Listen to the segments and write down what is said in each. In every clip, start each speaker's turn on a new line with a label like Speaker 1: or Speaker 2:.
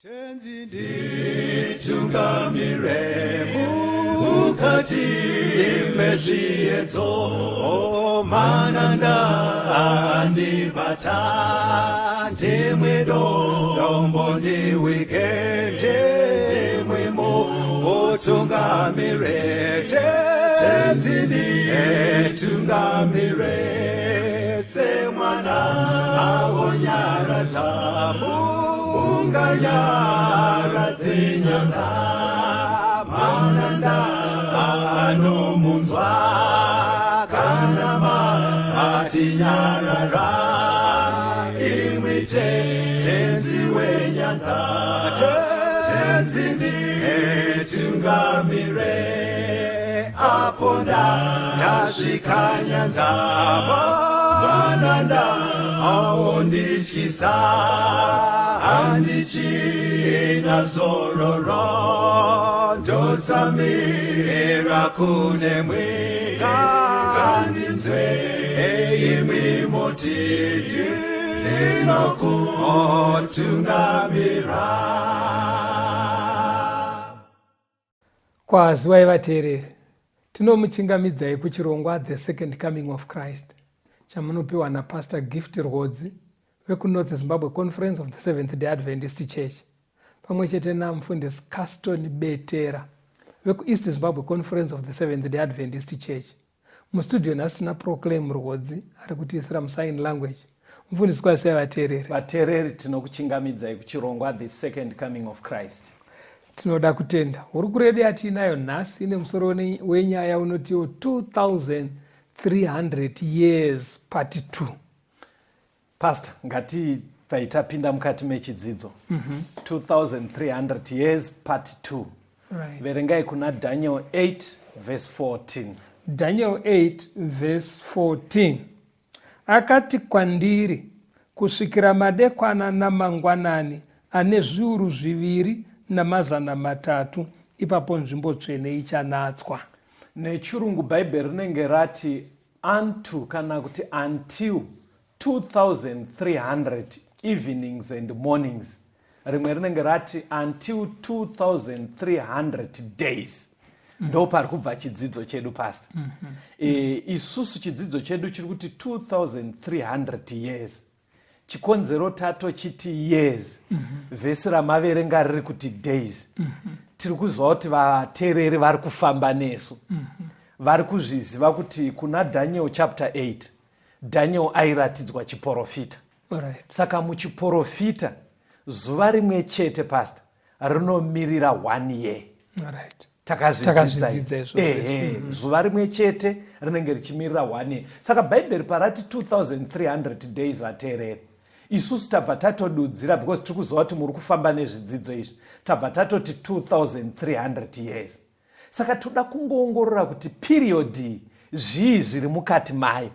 Speaker 1: Tenzi nditungamire mukati mezviedzo, mananda andibata, ndimwe dombo ndiwike, ndimwe mutungamire. Tenzi nditungamire semwana awonyaradza unganyaradze nyanga, mananda anomunzwa kana matinyarara, imwi Tenzi wenyanza. Tenzi nditungamire apo ndasvika nyanza, mananda aondityisa, handichina zororo, ndotsamira kunemwi, ngandinzwe imwi moti ndinokutungamira.
Speaker 2: Kwaziwai vateereri, tinomuchingamidzai kuchirongwa The Second Coming of Christ chamunopiwa naPastor Gift Rwodzi vekuNorth Zimbabwe Conference of the Seventh Day Adventist Church pamwe chete namufundisi Caston Betera vekuEast Zimbabwe Conference of the Seventh Day Adventist Church. Mustudio nhasi tina Proclaim Rwodzi ari kutiisira musign language. Mufundisi, kwazisai vateereri.
Speaker 3: Vateereri, tinokuchingamidzai kuchirongwa The Second Coming of Christ.
Speaker 2: Tinoda kutenda hurukuro yedu yatiinayo nhasi ine musoro wenyaya unotiwo 2300 years part 2.
Speaker 3: Pastor, ngatibvai tapinda mukati mechidzidzo. 2300 years part 2.
Speaker 2: Right.
Speaker 3: Verengai kuna Daniel 8 verse 14.
Speaker 2: Daniel 8 verse 14. Akati kwandiri, kusvikira madekwana namangwanani ane 2300, ipapo nzvimbo tsvene ichanatswa.
Speaker 3: Nechirungu Bhaibheri rinenge rati unto kana kuti until 2300 evenings and mornings. Rimwe rinenge rati until 2300 days. Ndo pari kubva chidzidzo chedu, Pastor. Isusu chidzidzo chedu chiri kuti 2300 years. Chikonzero tatochiti years, vhesi ramaverenga riri kuti days, tiri kuziva kuti vateereri vari kufamba nesu vari kuzviziva kuti kuna Daniel chapter 8, Daniel airatidzwa chiprofita. Saka muchiprofita zuva rimwe chete, Pastor, rinomirira one year. Takazvidzidza.
Speaker 2: Takazvidzidza izvozvo.
Speaker 3: Ehe, zuva rimwe chete rinenge richimirira one year. Saka Bhaibheri parati 2300 days, vateereri, isusu tabva tatodudzira because tiri kuziva kuti muri kufamba nezvidzidzo izvi, tabva tatoti 2300 years. Saka toda kungoongorora kuti period iyi zvii zviri mukati mayo.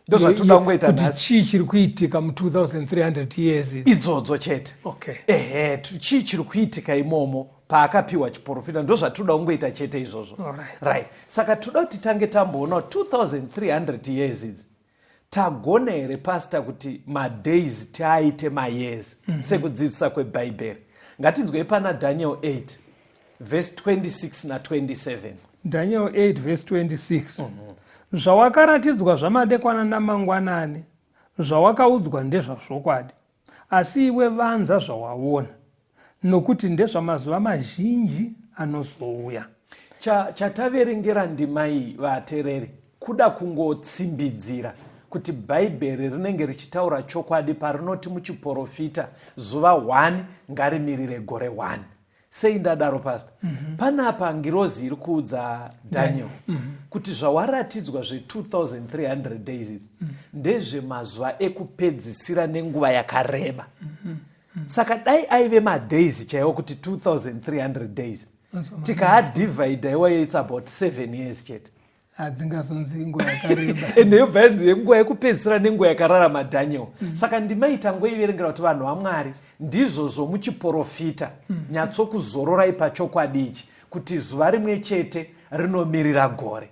Speaker 3: Ndozvatoda kungoita
Speaker 2: kuti
Speaker 3: nhasi.
Speaker 2: Chii chiri kuitika mu2300 years idzi?
Speaker 3: Idzodzo chete. Ehe, chii chiri kuitika imomo paakapiwa chiprofita? Ndo zvatinoda kungoita chete izvozvo. Right, saka toda kuti tange tamboona 2300 years idzi tagona here, Pastor, kuti madays tiaite mayears sekudzidzisa kwebhaibheri. Ngatinzwei pana Daniel 8 verse 26 na27.
Speaker 2: Daniel 8 verse 26. Zvawakaratidzwa zvamadekwana namangwanani, zvawakaudzwa ndezvazvokwadi, asi iwe vanza zvawaona, nokuti ndezvamazuva mazhinji anozouya.
Speaker 3: Chataverengera ndima iyi, vateereri, kuda kungotsimbidzira kuti Bhaibheri rinenge richitaura chokwadi parinoti muchiprofita zuva 1 ngarimirire gore 1. Sei ndadaro, Pastor? Panapa ngirozi iri kuudza Daniel kuti zvawaratidzwa zve2300 days idzi ndezvemazuva ekupedzisira nenguva yakareba. Saka dai aive madays chaiwo kuti 2300 days, tikaadivhaidha iwayo, it's about 7 years chete.
Speaker 2: Hadzingazonzi nguva yakareba.
Speaker 3: Ende yobva yanzi yenguva yekupedzisira nenguva yakararama Daniel. Saka ndimaita ngoiverengera kuti vanhu vaMwari, ndizvo zvomuchiprofita, nyatsokuzororai pachokwadi ichi kuti zuva rimwe chete rinomirira gore.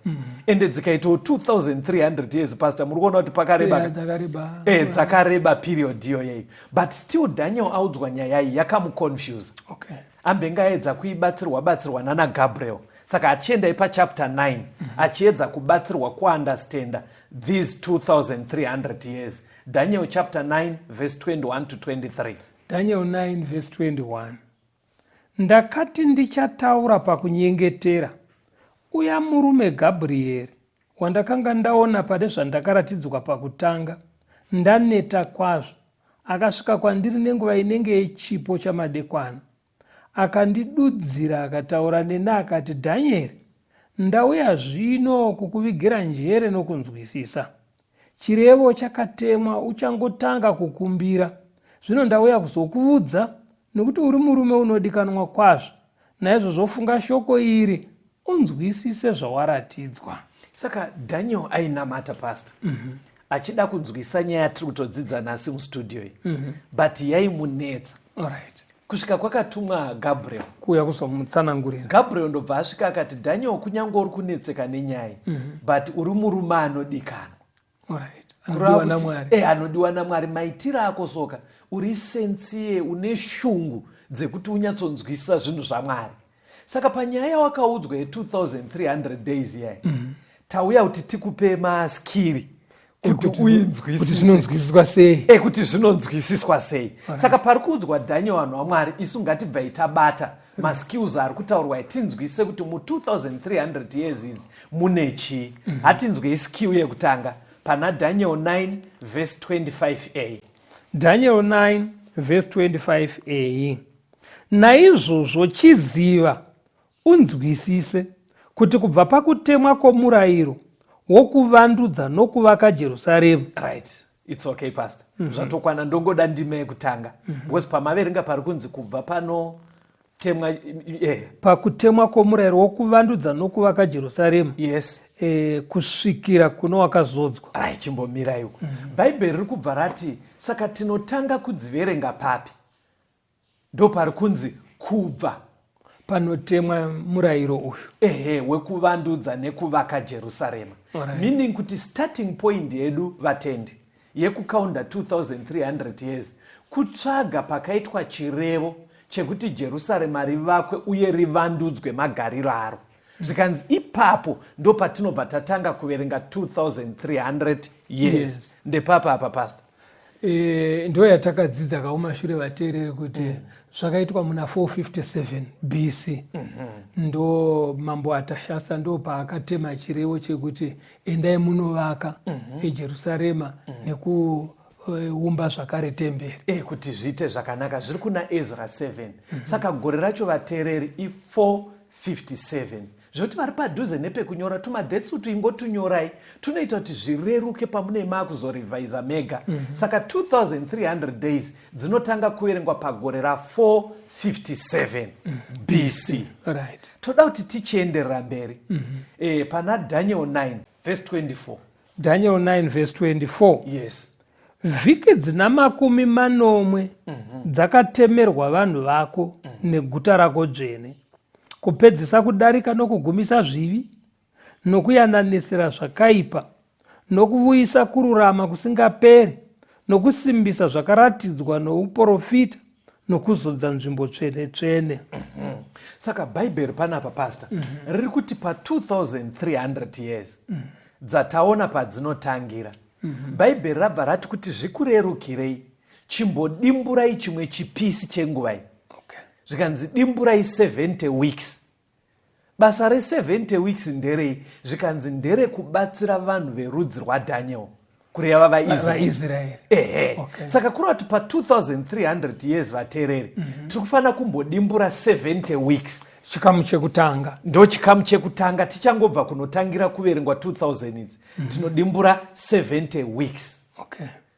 Speaker 3: Ende dzikaitawo 2300 years, pastor, muri kuona kuti pakareba.
Speaker 2: Yeah, dzakareba.
Speaker 3: Dzakareba period iyoyeyo, but still Daniel audzwa nyaya iyi yakamuconfuse. Ambenge aedza kuibatsirwa batsirwa nana Gabriel, saka achiendai pachapter 9 achiedza kubatsirwa kuunderstanda these 2300 years. Daniel chapter 9 verse 21 to 23.
Speaker 2: Daniel 9 verse 21: Ndakati ndichataura pakunyengetera, uya murume Gabrieri wandakanga ndaona pane zvandakaratidzwa pakutanga, ndaneta kwazvo, akasvika kwandiri nenguva inenge yechipo chamadekwana, akandidudzira, akataura neni, akati, "Dhanieri, ndauya zvino kukuvigira njere nokunzwisisa. Chirevo chakatemwa uchangotanga kukumbira. Zvino ndauya kuzokuudza, nokuti uri murume unodikanwa kwazvo. Naizvozvo funga shoko iri, unzwisise zvawaratidzwa."
Speaker 3: Saka Daniel ainamata, pastor, achida kunzwisa nyaya yatiri kutodzidza nhasi mustudio iyi, but yaimunetsa kusvika kwakatumwa Gabriel
Speaker 2: kuuya kuzomutsanangurira.
Speaker 3: Gabriel ndobva asvika akati, "Daniel, kunyange uri kunetseka nenyaya, but uri murume anodikanwa." Kureva
Speaker 2: Anodiwa
Speaker 3: kuti-
Speaker 2: naMwari.
Speaker 3: Anodiwa naMwari. Maitiro ako soka, uri sincere, une shungu dzekuti unyatsonzwisisa zvinhu zvaMwari. Saka panyaya yawakaudzwa ye2300 days iyai, tauya kuti tikupe maskills kuti
Speaker 2: Kuti
Speaker 3: uinzwisise
Speaker 2: zvinonzwisiswa sei.
Speaker 3: Kuti zvinonzwisiswa sei. Saka pari kuudzwa Daniel, vanhu vaMwari, isu ngatibvai tabata maskills ari kutaurwa, tinzwise kuti mu2300 years idzi mune chii. Hatinzwei skill yekutanga pana Daniel 9 verse 25a.
Speaker 2: Daniel 9 verse 25a: Naizvozvo chiziva unzwisise kuti kubva pakutemwa kwomurayiro wokuvandudza nokuvaka Jerusarema.
Speaker 3: Right, it's okay, pastor. Zvatokwana. Ndongoda ndima yekutanga, because pamaverenga pari kunzi kubva panotemwa
Speaker 2: Pakutemwa kwomurayiro wokuvandudza nokuvaka Jerusarema kusvikira kuno wakazodzwa.
Speaker 3: Right, chimbomirai uko. Bhaibheri riri kubva rati, saka tinotanga kudziverenga papi? Ndo pari kunzi kubva
Speaker 2: panotemwa murayiro uyu.
Speaker 3: Ehe, wekuvandudza nekuvaka Jerusarema. Meaning kuti starting point yedu, vatendi, yekukaunda 2300 years kutsvaga pakaitwa chirevo chekuti Jerusarema rivakwe uye rivandudzwe magariro aro. Zvikanzi ipapo ndo patinobva tatanga kuverenga 2300 years. Ndepapa apa, pastor?
Speaker 2: Ndo yatakadzidza kaumashure, vateereri, kuti zvakaitwa muna 457 BC. Ndo mambo Atashasta ndo paakatema chirevo chekuti endai munovaka eJerusarema nekuumba zvakare temberi.
Speaker 3: Kuti zviite zvakanaka. Zviri kuna Ezra 7. Saka gore racho, vateereri, i457. Zvekuti vari padhuze nepekunyora, tumadates utu ingotunyorai, tunoita kuti zvireruke pamunee maakuzorevhaisa mega. Saka 2300 days dzinotanga kuverengwa pagore ra457 BC. Toda kuti tichienderera mberi pana Daniel 9 verse 24.
Speaker 2: Daniel 9 verse 24.
Speaker 3: Yes.
Speaker 2: Vhiki dzina 70 dzakatemerwa vanhu vako neguta rako dzvene, kupedzisa kudarika nokugumisa zvivi, nokuyananisira zvakaipa, nokuvuyisa kururama kusingaperi, nokusimbisa zvakaratidzwa nouprofita, nokuzodza nzvimbo tsvene tsvene.
Speaker 3: Saka Bhaibheri panapa, pastor, riri kuti pa2300 years dzataona padzinotangira, Bhaibheri rabva rati kuti zvikurerukirei, chimbodimburai chimwe chipisi chenguva iyi. Zvikanzi dimburai 70 weeks. Basa re70 weeks nderei? Zvikanzi nderekubatsira vanhu verudzi rwaDaniel, kureva vaIsraeri.
Speaker 2: VaIsraeri.
Speaker 3: Ehe. Saka kureva kuti pa2300 years, vateereri, tiri kufanira kumbodimbura 70 weeks.
Speaker 2: Chikamu chekutanga.
Speaker 3: Ndo chikamu chekutanga. Tichangobva kunotangira kuverengwa 2000 idzi, tinodimbura 70 weeks.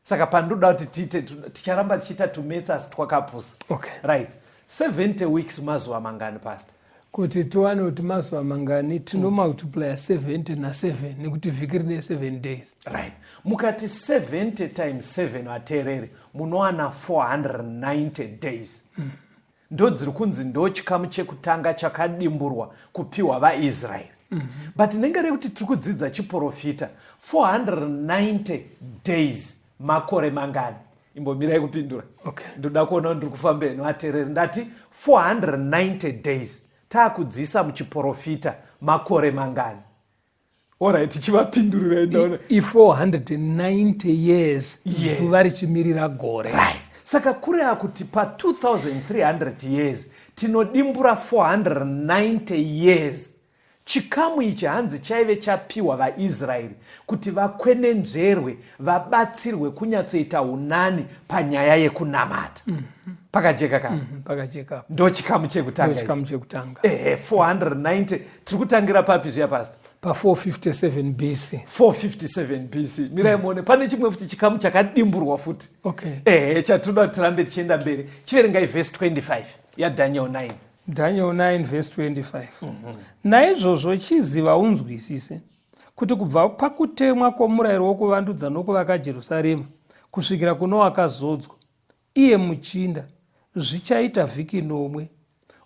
Speaker 3: Saka pandoda kuti tiite, ticharamba tichiita tumaths asi twakapusa. Right, 70 weeks mazuva mangani, pastor?
Speaker 2: Kuti tiwane kuti mazuva mangani, tinomultiplya 70 na7, nekuti vhiki rine 7 days.
Speaker 3: Right, mukati 70 times 7, vateereri, munowana 490 days. Ndo dziri kunzi ndo chikamu chekutanga chakadimburwa kupiwa vaIsraeri. But nenge rekuti tiri kudzidza chiprofita, 490 days makore mangani? Imbomirai kupindura. Ndoda kuona kuti ndiri kufamba nevateereri. Ndati 490 days taakudzisa muchiprofita makore mangani? Alright, tichivapindurirai, ndaona.
Speaker 2: I490 years, zuva richimirira gore.
Speaker 3: Right, saka kureva kuti pa2300 years tinodimbura 490 years. Chikamu ichi hanzi chaive chapiwa vaIsraeri kuti vakwenenzverwe, vabatsirwe kunyatsoita unani panyaya yekunamata. Pakajeka ka?
Speaker 2: Pakajeka.
Speaker 3: Ndo chikamu chekutanga ichi.
Speaker 2: Chikamu chekutanga.
Speaker 3: Ehe, 490 tiri kutangira papi zviya, Pastor?
Speaker 2: Pa457 BC.
Speaker 3: 457 BC. Mirai muone, pane chimwe futi chikamu chakadimburwa futi. Ehe, chatinoda kuti tirambe tichienda mberi. Chiverengai vhesi 25 yaDaniel 9.
Speaker 2: Daniel 9 vhesi 25: "Naizvozvo chiziva unzwisise kuti kubva pakutemwa kwomurayiro wokuvandudza nokuvaka Jerusarema kusvikira kuno wakazodzwa, iye muchinda, zvichaita vhiki 7,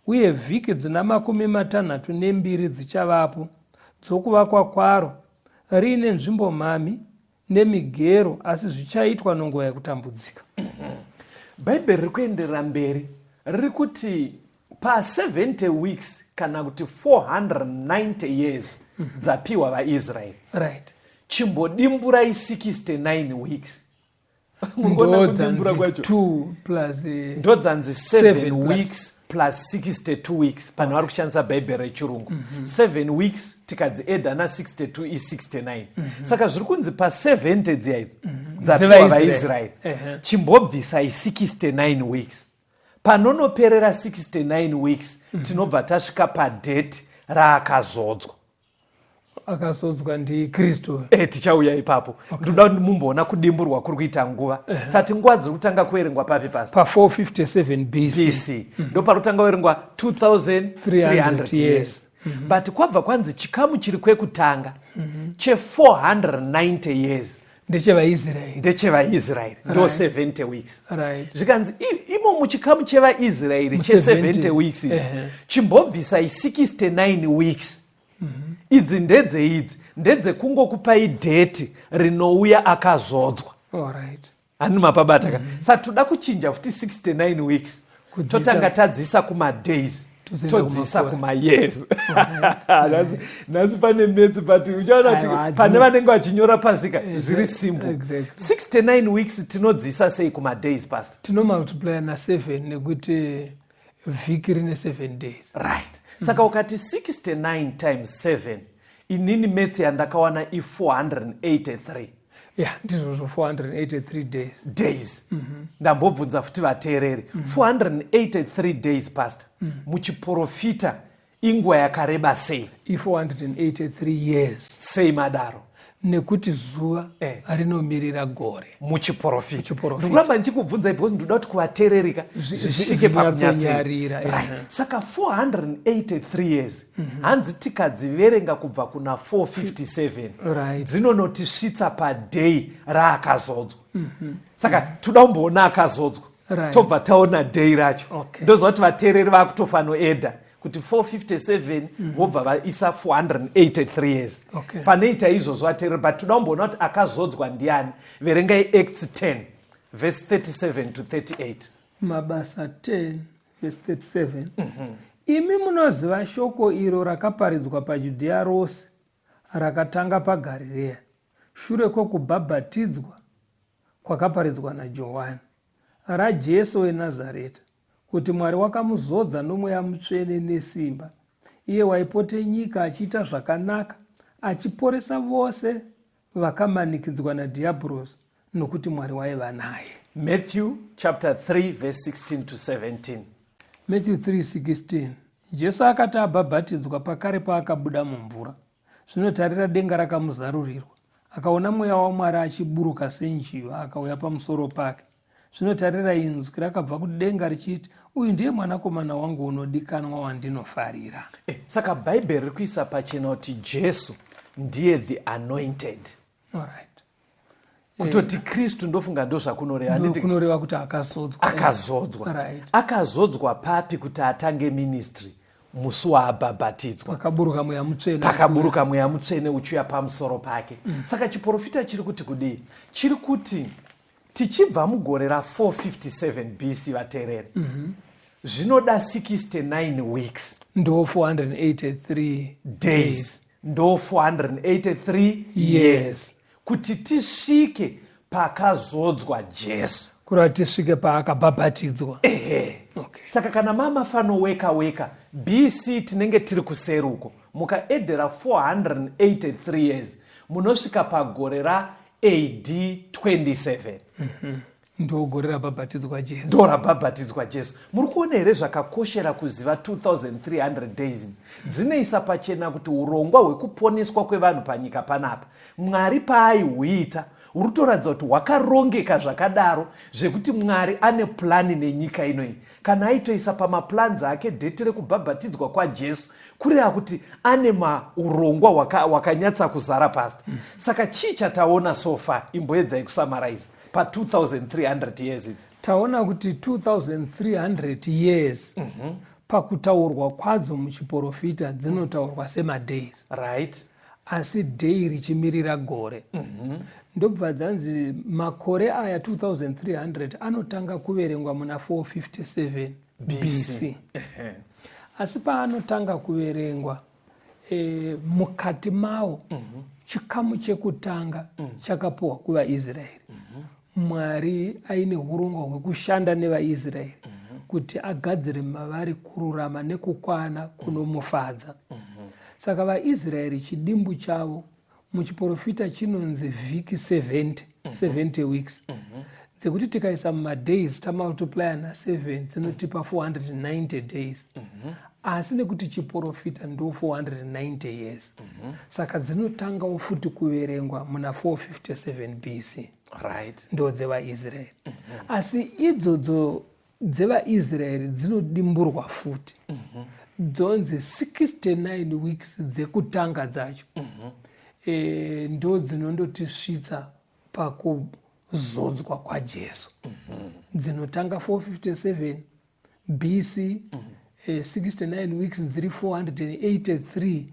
Speaker 2: uye vhiki dzina 62 dzichavapo dzokuvakwa kwaro riine nzvimbo mhami nemigero, asi zvichaitwa nonguva yekutambudzika."
Speaker 3: Bhaibheri riri kuenderera mberi, riri kuti pa70 weeks kana kuti 490 years dzapiwa vaIsraeri, chimbodimburai 69 weeks. Munoona kudimbura kwacho?
Speaker 2: 2 plus
Speaker 3: Ndodzanzi 7
Speaker 2: 7 plus.
Speaker 3: Weeks plus 62 weeks. Panhu vari kushandisa Bhaibheri rechirungu, 7 weeks tikadziedha na62 i69. Saka zviri kunzi pa70 dziya idzi dzapiwa
Speaker 2: DzevaIsraeri.
Speaker 3: vaIsraeri, chimbobvisai 69 weeks. Panonoperera 69 weeks, tinobva tasvika padate raakazodzwa.
Speaker 2: Akazodzwa ndiKristu.
Speaker 3: Tichauya ipapo. Ndoda kuti mumboona kudimburwa kuri kuita nguva. Tati nguva dziri kutanga kuverengwa papi, pasi?
Speaker 2: Pa457 BC.
Speaker 3: BC ndo pari kutanga kuverengwa 2300
Speaker 2: 300
Speaker 3: years. But kwabva kwanzi chikamu chiri kwekutanga che490 years
Speaker 2: ndechevaIsraeri.
Speaker 3: NdechevaIsraeri, ndo 70 weeks. Zvikanzi imo muchikamu chevaIsraeri
Speaker 2: Mu
Speaker 3: che70
Speaker 2: 70
Speaker 3: weeks idzi, chimbobvisai 69 weeks. Idzi ndedzeidzi ndedzekungokupai date rinouya akazodzwa. Hani mapabata ka? Saka toda kuchinja futi 69 weeks, totanga tadzisa kumadays,
Speaker 2: Tozoenda
Speaker 3: todzisa
Speaker 2: kumakore.
Speaker 3: Kumayears. Nhasi pane maths, but uchaona kuti
Speaker 2: Aiwa,
Speaker 3: pane vanenge vachinyora pasika zviri simple. 69 weeks tinodzisa sei kumadays, Pastor?
Speaker 2: Tinomultiplya na7 nekuti vhiki rine 7 days.
Speaker 3: Right, saka ukati 69 times 7, inini maths yandakawana i483.
Speaker 2: Ya, ndizvozvo, 483 days.
Speaker 3: Days. Ndambobvunza futi vateereri, 483 days, Pastor, muchiprofita inguva yakareba sei?
Speaker 2: I483 years.
Speaker 3: Sei madaro?
Speaker 2: Nekuti zuva rinomirira gore.
Speaker 3: Muchiprofita.
Speaker 2: Muchiprofita.
Speaker 3: Ndikuramba ndichikubvunzai because ndoda kuti kuvateererika zvisvike
Speaker 2: zvinyatsonyarira,
Speaker 3: pakunyatsoita.
Speaker 2: Ehe.
Speaker 3: Saka 483 years hanzi tikadziverenga kubva kuna 457, dzinonotisvitsa paday raakazodzwa. Saka toda kumboona akazodzwa, tobva taona day racho. Ndoziva kuti vateereri vakutofanoedha kuti 457 vobva vaisa 483 years. Fanoita izvozvo, vateereri, but toda kumboona kuti akazodzwa ndiani. Verengai Acts 10 verse 37 to 38.
Speaker 2: Mabasa 10 verse 37: "Imi munoziva shoko iro rakaparidzwa paJudhea rose, rakatanga paGarirea shure kwokubhabhatidzwa kwakaparidzwa naJohani, raJesu weNazareta, kuti Mwari wakamuzodza noMweya Mutsvene nesimba, iye waipote nyika achiita zvakanaka, achiporesa vose vakamanikidzwa nadhiabhorosi, nokuti Mwari waiva naye."
Speaker 3: Matthew chapter 3 verse 16 to 17.
Speaker 2: Matthew 3:16: "Jesu akati abhabhatidzwa, pakare paakabuda mumvura, zvino tarira, denga rakamuzarurirwa. Akaona Mweya waMwari achiburuka senjiva akauya pamusoro pake. Zvino tarira, inzwi rakabva kudenga richiti, 'Uyu ndiye mwanakomana wangu unodikanwa wandinofarira.'"
Speaker 3: Saka Bhaibheri riri kuisa pachena kuti Jesu ndiye the anointed. Kutoti Kristu, ndofunga ndozvakunoreva, handiti?
Speaker 2: Kunoreva kuti akazodzwa.
Speaker 3: Akazodzwa. Akazodzwa papi kuti atange ministry? Musi waabhabhatidzwa.
Speaker 2: Pakaburuka Mweya Mutsvene.
Speaker 3: Pakaburuka Mweya Mutsvene uchiuya pamusoro pake. Saka chiprofita chiri kuti kudii? Chiri kuti tichibva mugore ra457 BC, vateereri, zvinoda 69 weeks.
Speaker 2: Ndo 483
Speaker 3: days, ndo 483 years kuti tisvike pakazodzwa Jesu.
Speaker 2: Kureva tisvike paakabhabhatidzwa.
Speaker 3: Ehe. Saka kana mamafanoweka weka BC, tinenge tiri kuseruko. Mukaedhera 483 years, munosvika pagore raAD 27.
Speaker 2: Ndo gore rabhabhatidzwa Jesu.
Speaker 3: Ndo rabhabhatidzwa Jesu. Muri kuona here zvakakoshera kuziva 2300 days idzi? Dzinoisa pachena kuti urongwa hwekuponeswa kwevanhu panyika panapa, Mwari paaihuita, uri kutoratidza kuti hwakarongeka zvakadaro zvekuti Mwari ane purani nenyika inoyi. Kana aitoisa pamaplans ake date rekubhabhatidzwa kwaJesu, kureva kuti ane maurongwa wakanyatsa kuzara, Pastor. Saka chii chataona so far? Imboedzai kusummarize pa2300 years idzi.
Speaker 2: Taona kuti 2300 years pakutaurwa kwadzo muchiprofita dzinotaurwa semadays, asi day richimirira gore. Ndobva dzanzi makore aya 2300 anotanga kuverengwa muna 457 BC, asi paanotanga kuverengwa, mukati mawo chikamu chekutanga chakapuhwa kuvaIsraeri. Mwari aine urongwa hwekushanda nevaIsraeri kuti agadzire mavari kururama nekukwana kunomufadza. Saka vaIsraeri, chidimbu chavo muchiprofita chinonzi vhiki 70, 70 weeks, dzekuti tikaisa mumadays, tamultiplya na7, dzinotipa 490 days. Asi nekuti chiprofita ndo 490 years, saka dzinotangawo futi kuverengwa muna 457 BC. Ndo dzevaIsraeri. Asi idzodzo dzevaIsraeri dzinodimburwa futi, dzonzi 69 weeks dzekutanga dzacho ndo dzinondotisvitsa pakuzodzwa kwaJesu. Dzinotanga 457 BC, 69 weeks dziri 483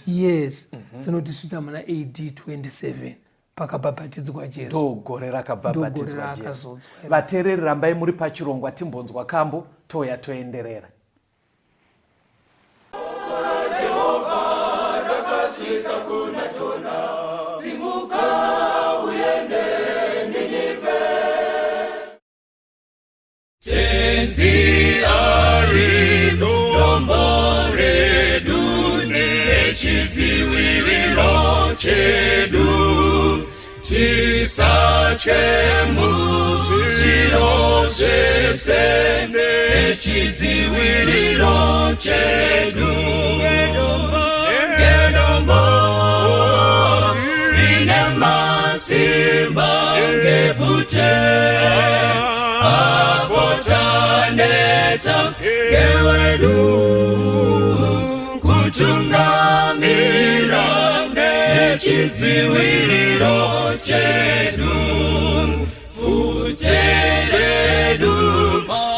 Speaker 2: years, dzinotisvitsa muna AD 27 pakabhabhatidzwa Jesu.
Speaker 3: Ndo gore rakabhabhatidzwa Jesu. Vateereri, rambai muri pachirongwa. Timbonzwa kambo, touya toenderera.
Speaker 1: Rakasvika kuna Jona: simuka uende Ninivhe. Tenzi ari dombo redu nechidziviriro chedu, tisatye muzviro zvese, nechidziviriro chedu. Ngedombo rine masimba, ngebvute, apo taneta, ngewedu kutungamira, nechidziviriro chedu. Bvute redu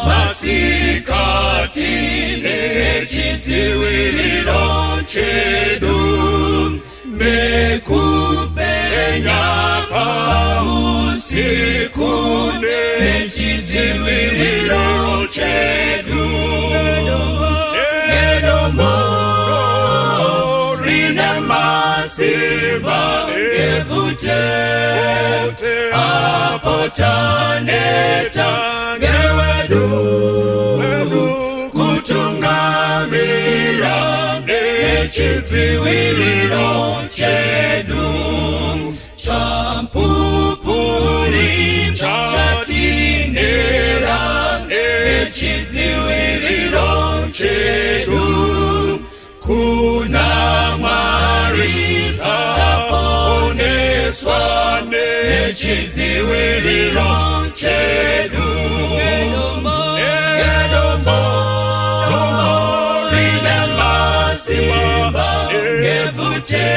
Speaker 1: masikati, nechidziviriro chedu, nekupenya pausiku, nechidziviriro chedu. Nedombo rine masimba, ngebvute, apo taneta, ngewedu kutungamira, nechidziviriro chedu. Chamupupuri chatinera, nechidziviriro chedu. Kuna Mwari taponeswa, nechidziviriro chedu. Nedombo rine masimba, ngebvute,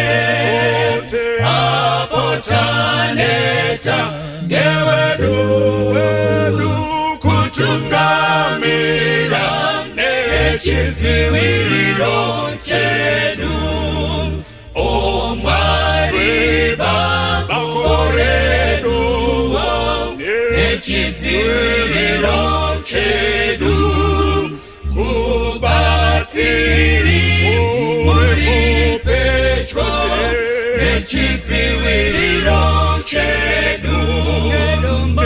Speaker 1: apo taneta, ngewedu kutungamira. Nechidziviriro chedu. O Mwari, bako redu nechidziviriro chedu, mubatsiri muri pedyo nechidziviriro chedu. Nedombo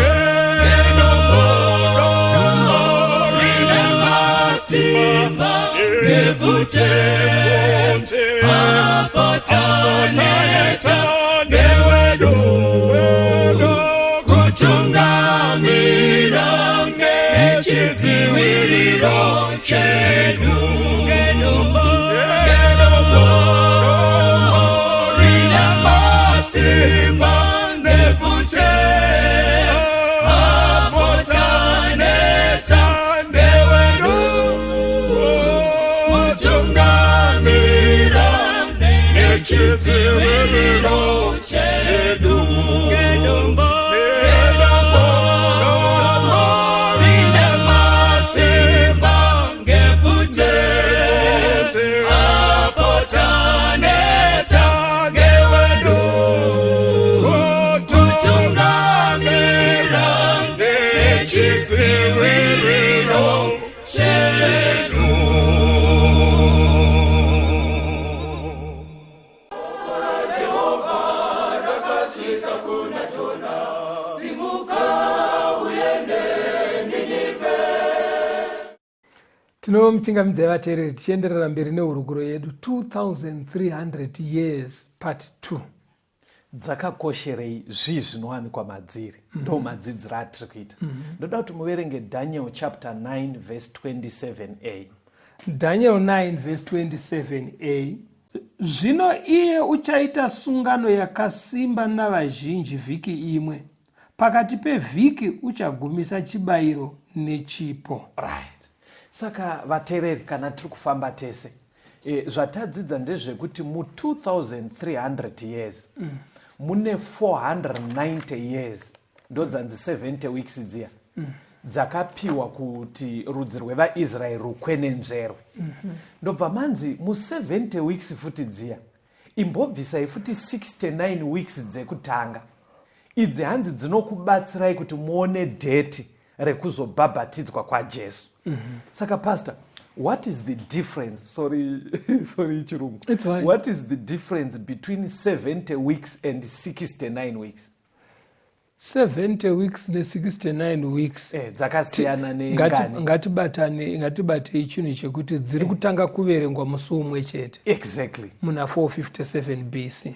Speaker 1: rine masimba nebvute, apo taneta ndewedu kutungamira nechidziviriro chedu. Nedombo rine masimba nebvute, apo taneta ndewedu kutungamira nechidziviriro chedu. Nedombo rine masimba ngebvute, apo taneta ndewedu kutungamira nechidziviriro chedu.
Speaker 2: Tinomuchingamidzai vateereri tichienderera mberi nehurukuro yedu 2300 years part 2.
Speaker 3: Dzakakosherei? Zvii zvinowanikwa madziri? Ndo madzidziro atiri kuita. Ndoda kuti muverenge Daniel chapter 9 verse 27a.
Speaker 2: Daniel 9 verse 27a: Zvino iye uchaita sungano yakasimba navazhinji vhiki imwe. Pakati pevhiki uchagumisa chibayiro nechipo.
Speaker 3: Right, saka vateereri, kana tiri kufamba tese, zvatadzidza ndezvekuti mu2300 years mune 490 years, ndodzanzi 70 weeks dziya dzakapiwa kuti rudzi rwevaIsraeri rukwenenzverwe. Ndobva manzi mu70 weeks futi dziya, imbobvisai futi 69 weeks dzekutanga idzi, hanzi dzinokubatsirai kuti muone date rekuzobhabhatidzwa kwaJesu. Saka pastor, what is the difference? Sorry, sorry, chirungu.
Speaker 2: It's fine.
Speaker 3: What is the difference between 70 weeks and 69 weeks?
Speaker 2: 70 weeks ne69 weeks
Speaker 3: Dzakasiyana nengani?
Speaker 2: Ngatibatane, ngatibatei chinhu chekuti dziri kutanga kuverengwa musi umwe chete muna 457 BC.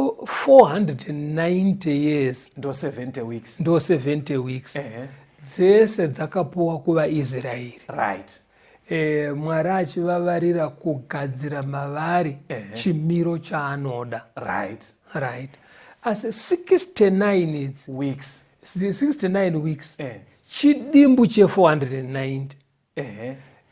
Speaker 2: 490 years.
Speaker 3: Ndo 70 weeks.
Speaker 2: Ndo 70 weeks. Dzese dzakapuwa kuvaIsraeri, Mwari achivavarira kugadzira mavari chimiro chaanoda. Right, asi 69 idzi
Speaker 3: weeks,
Speaker 2: 69 weeks chidimbu che490,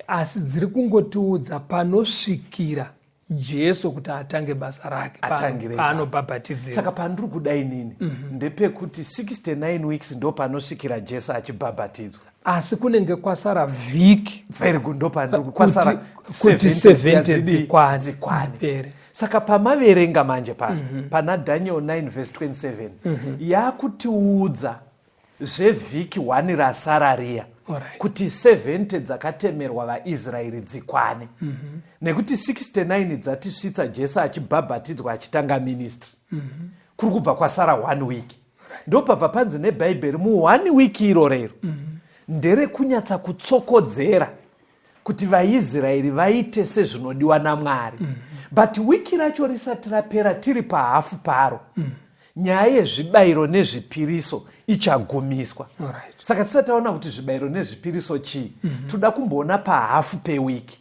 Speaker 2: asi dziri kungotiudza panosvikira Jesu kuti atange basa rake,
Speaker 3: Atangire
Speaker 2: paanobhabhatidzira.
Speaker 3: Saka pandiri kuda inini ndepekuti 69 weeks ndo panosvikira Jesu achibhabhatidzwa.
Speaker 2: Asi kunenge kwasara vhiki.
Speaker 3: Very good, ndo pandiri kwasara
Speaker 2: kuti
Speaker 3: 70 dziya
Speaker 2: 70
Speaker 3: dzikwane.
Speaker 2: dzipere.
Speaker 3: Saka pamaverenga manje, pastor, pana Daniel 9 verse 27, yakutiudza zvevhiki 1 rasara riya, kuti 70 dzakatemerwa vaIsraeri dzikwane, nekuti 69 dzatisvitsa Jesu achibhabhatidzwa, achitanga ministry. Kuri kubva kwasara one week. Ndopabva panzi neBhaibheri mu1 week irorero nderekunyatsa kutsokodzera kuti vaIsraeri vaite sezvinodiwa naMwari. But wiki racho risati rapera, tiri pahafu paro, nyaya yezvibayiro nezvipiriso ichagumiswa. Saka tisati taona kuti zvibayiro nezvipiriso chii, toda kumboona pahafu pewiki.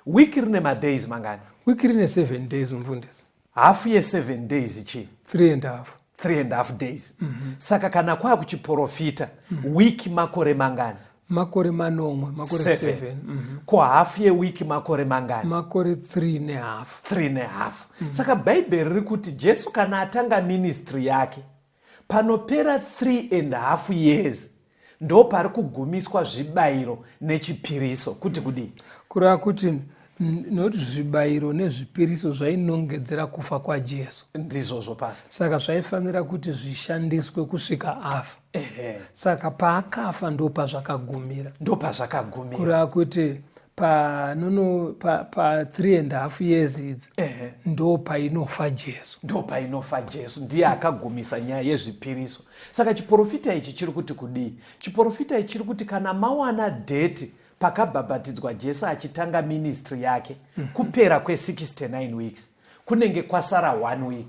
Speaker 3: Wiki rine madays mangani?
Speaker 2: Wiki rine 7 days, mufundisi.
Speaker 3: Hafu ye7 days chii?
Speaker 2: 3 and a half.
Speaker 3: 3 and a half days. Saka kana kwaakuchiprofita, wiki makore mangani?
Speaker 2: Makore manomwe, makore
Speaker 3: Seven.
Speaker 2: 7.
Speaker 3: Ko hafu yewiki makore mangani?
Speaker 2: Makore 3 nehafu.
Speaker 3: 3 nehafu. Saka Bhaibheri riri kuti Jesu kana atanga ministry yake, panopera 3 and half years, Ndo pari kugumiswa zvibayiro nechipiriso. Kuti kudii?
Speaker 2: Kureva kuti nokuti zvibayiro nezvipiriso zvainongedzera kufa kwaJesu.
Speaker 3: Ndizvozvo, Pastor.
Speaker 2: Saka zvaifanira kuti zvishandiswe kusvika afa. Saka paakafa ndo pazvakagumira.
Speaker 3: Ndo pazvakagumira.
Speaker 2: Kureva kuti panono pa, pa 3 and half years idzi ndo painofa Jesu.
Speaker 3: Ndo painofa Jesu, ndiye akagumisa nyaya yezvipiriso. Saka chiprofita ichi chiri kuti kudii? Chiprofita ichi chiri kuti kana mawana dheti pakabhabhatidzwa Jesu achitanga ministry yake, kupera kwe69 weeks kunenge kwasara 1 week,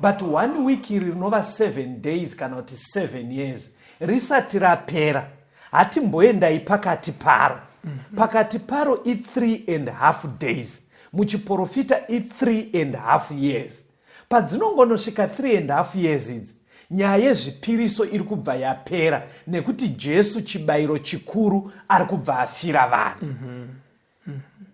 Speaker 3: but 1 week iri rinova 7 days kana kuti 7 years risati rapera, hatimboendai pakati paro. Pakati paro i3 and half days, muchiprofita i3 and half years. Padzinongonosvika 3 and half years idzi, nyaya yezvipiriso iri kubva yapera, nekuti Jesu chibayiro chikuru ari kubva afira vanhu.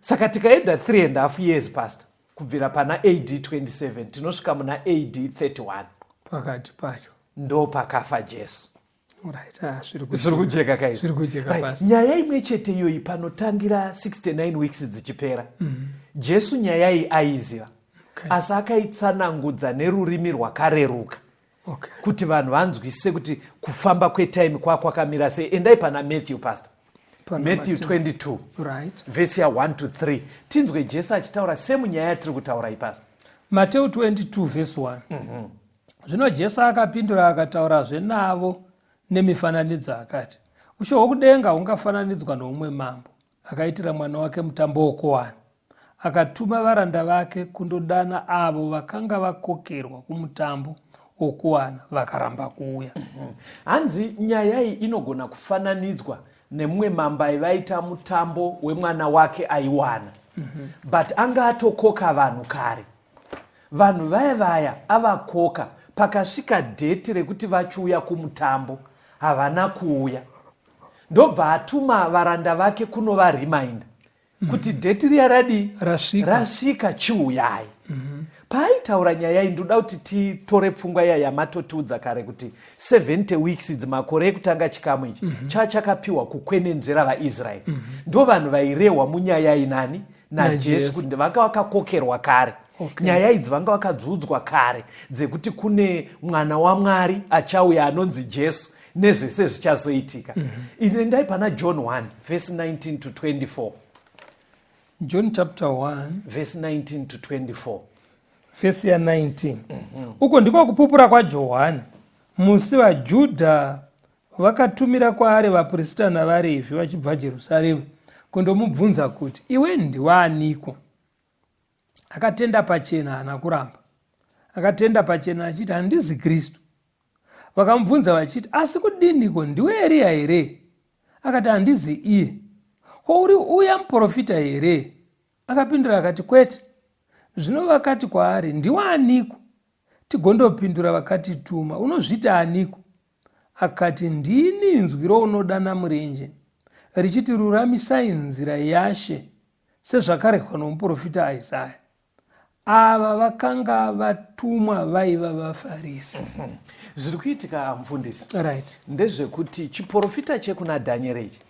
Speaker 3: Saka tikaenda 3 and half years, Pastor, kubvira pana AD 27 tinosvika muna AD 31.
Speaker 2: Pakati pacho.
Speaker 3: Ndo pakafa Jesu.
Speaker 2: Right, ah, zviri
Speaker 3: Zviri kujeka kaizvi?
Speaker 2: Zviri kujeka. Pastor.
Speaker 3: Nyaya imwe chete iyoyi panotangira 69 weeks dzichipera, Jesu nyaya iyi aiziva, asi akaitsanangudza nerurimi rwakareruka kuti vanhu vanzwisise kuti kufamba kwetime kwakwakamira sei. Endai pana Matthew, Pastor.
Speaker 2: Pana
Speaker 3: Matthew
Speaker 2: Matthew.
Speaker 3: 22, vhesi ya1 to 3, tinzwe Jesu achitaura semunyaya yatiri kutaura iyi, Pastor.
Speaker 2: Mateo 22 vhesi 1. Zvino Jesu akapindura akataurazve navo nemifananidzo akati, ushe hwokudenga hungafananidzwa noumwe mambo akaitira mwana wake mutambo wokuwana. Akatuma varanda vake kundodana avo vakanga vakokerwa kumutambo wokuwana, vakaramba kuuya.
Speaker 3: Hanzi nyaya iyi inogona kufananidzwa nemumwe mambo aivaita mutambo wemwana wake aiwana, but anga atokoka vanhu kare. Vanhu vaya vaya avakoka, pakasvika dheti rekuti vachiuya kumutambo, havana kuuya. Ndobva atuma varanda vake kunovariminda kuti dheti riya radii?
Speaker 2: Rasvika.
Speaker 3: Rasvika, chiuyai. Paaitaura nyaya iyi, ndoda kuti titore pfungwa iya yamatotiudza kare kuti 70 weeks idzi, makore ekutanga chikamu ichi chakapiwa kukwenenzvera vaIsraeri. Ndo vanhu vairehwa munyaya iyi nani? NaJesu.
Speaker 2: NaJesu.
Speaker 3: Kuti vanga vakakokerwa kare. Nyaya idzi vanga vakadzudzwa kare dzekuti kune mwana waMwari achauya anonzi Jesu nezvese zvichazoitika. Endai pana John 1 vhesi 19 to 24.
Speaker 2: John chapter 1,
Speaker 3: vhesi 19 to 24.
Speaker 2: Vhesi ya19. Uko ndiko kupupura kwaJohani musi vaJudha vakatumira kwaari vaprista navaRevhi vachibva Jerusarema kundomubvunza kuti, "Iwe ndiwaaniko?" Akatenda pachena, haana kuramba. Akatenda pachena achiti, "Handizi Kristu." Vakamubvunza vachiti, "Asi kudiniko? Ndiwe Eriya here?" Akati, "Handizi iye." "Ko uri uya muprofita here?" Akapindura akati, "Kwete." Zvino vakati kwaari, "Ndiwaaniko? Tigondopindura vakatituma. Unozviti aniko?" Akati, "Ndini inzwi rounodana murenje richiti, 'Ruramisai nzira yaShe,' sezvakarehwa nomuprofita Isaya." Ava vakanga vatumwa vaiva vaFarisi.
Speaker 3: Zviri kuitika, mufundisi, ndezvekuti chiprofita chekuna Dhanieri ichi,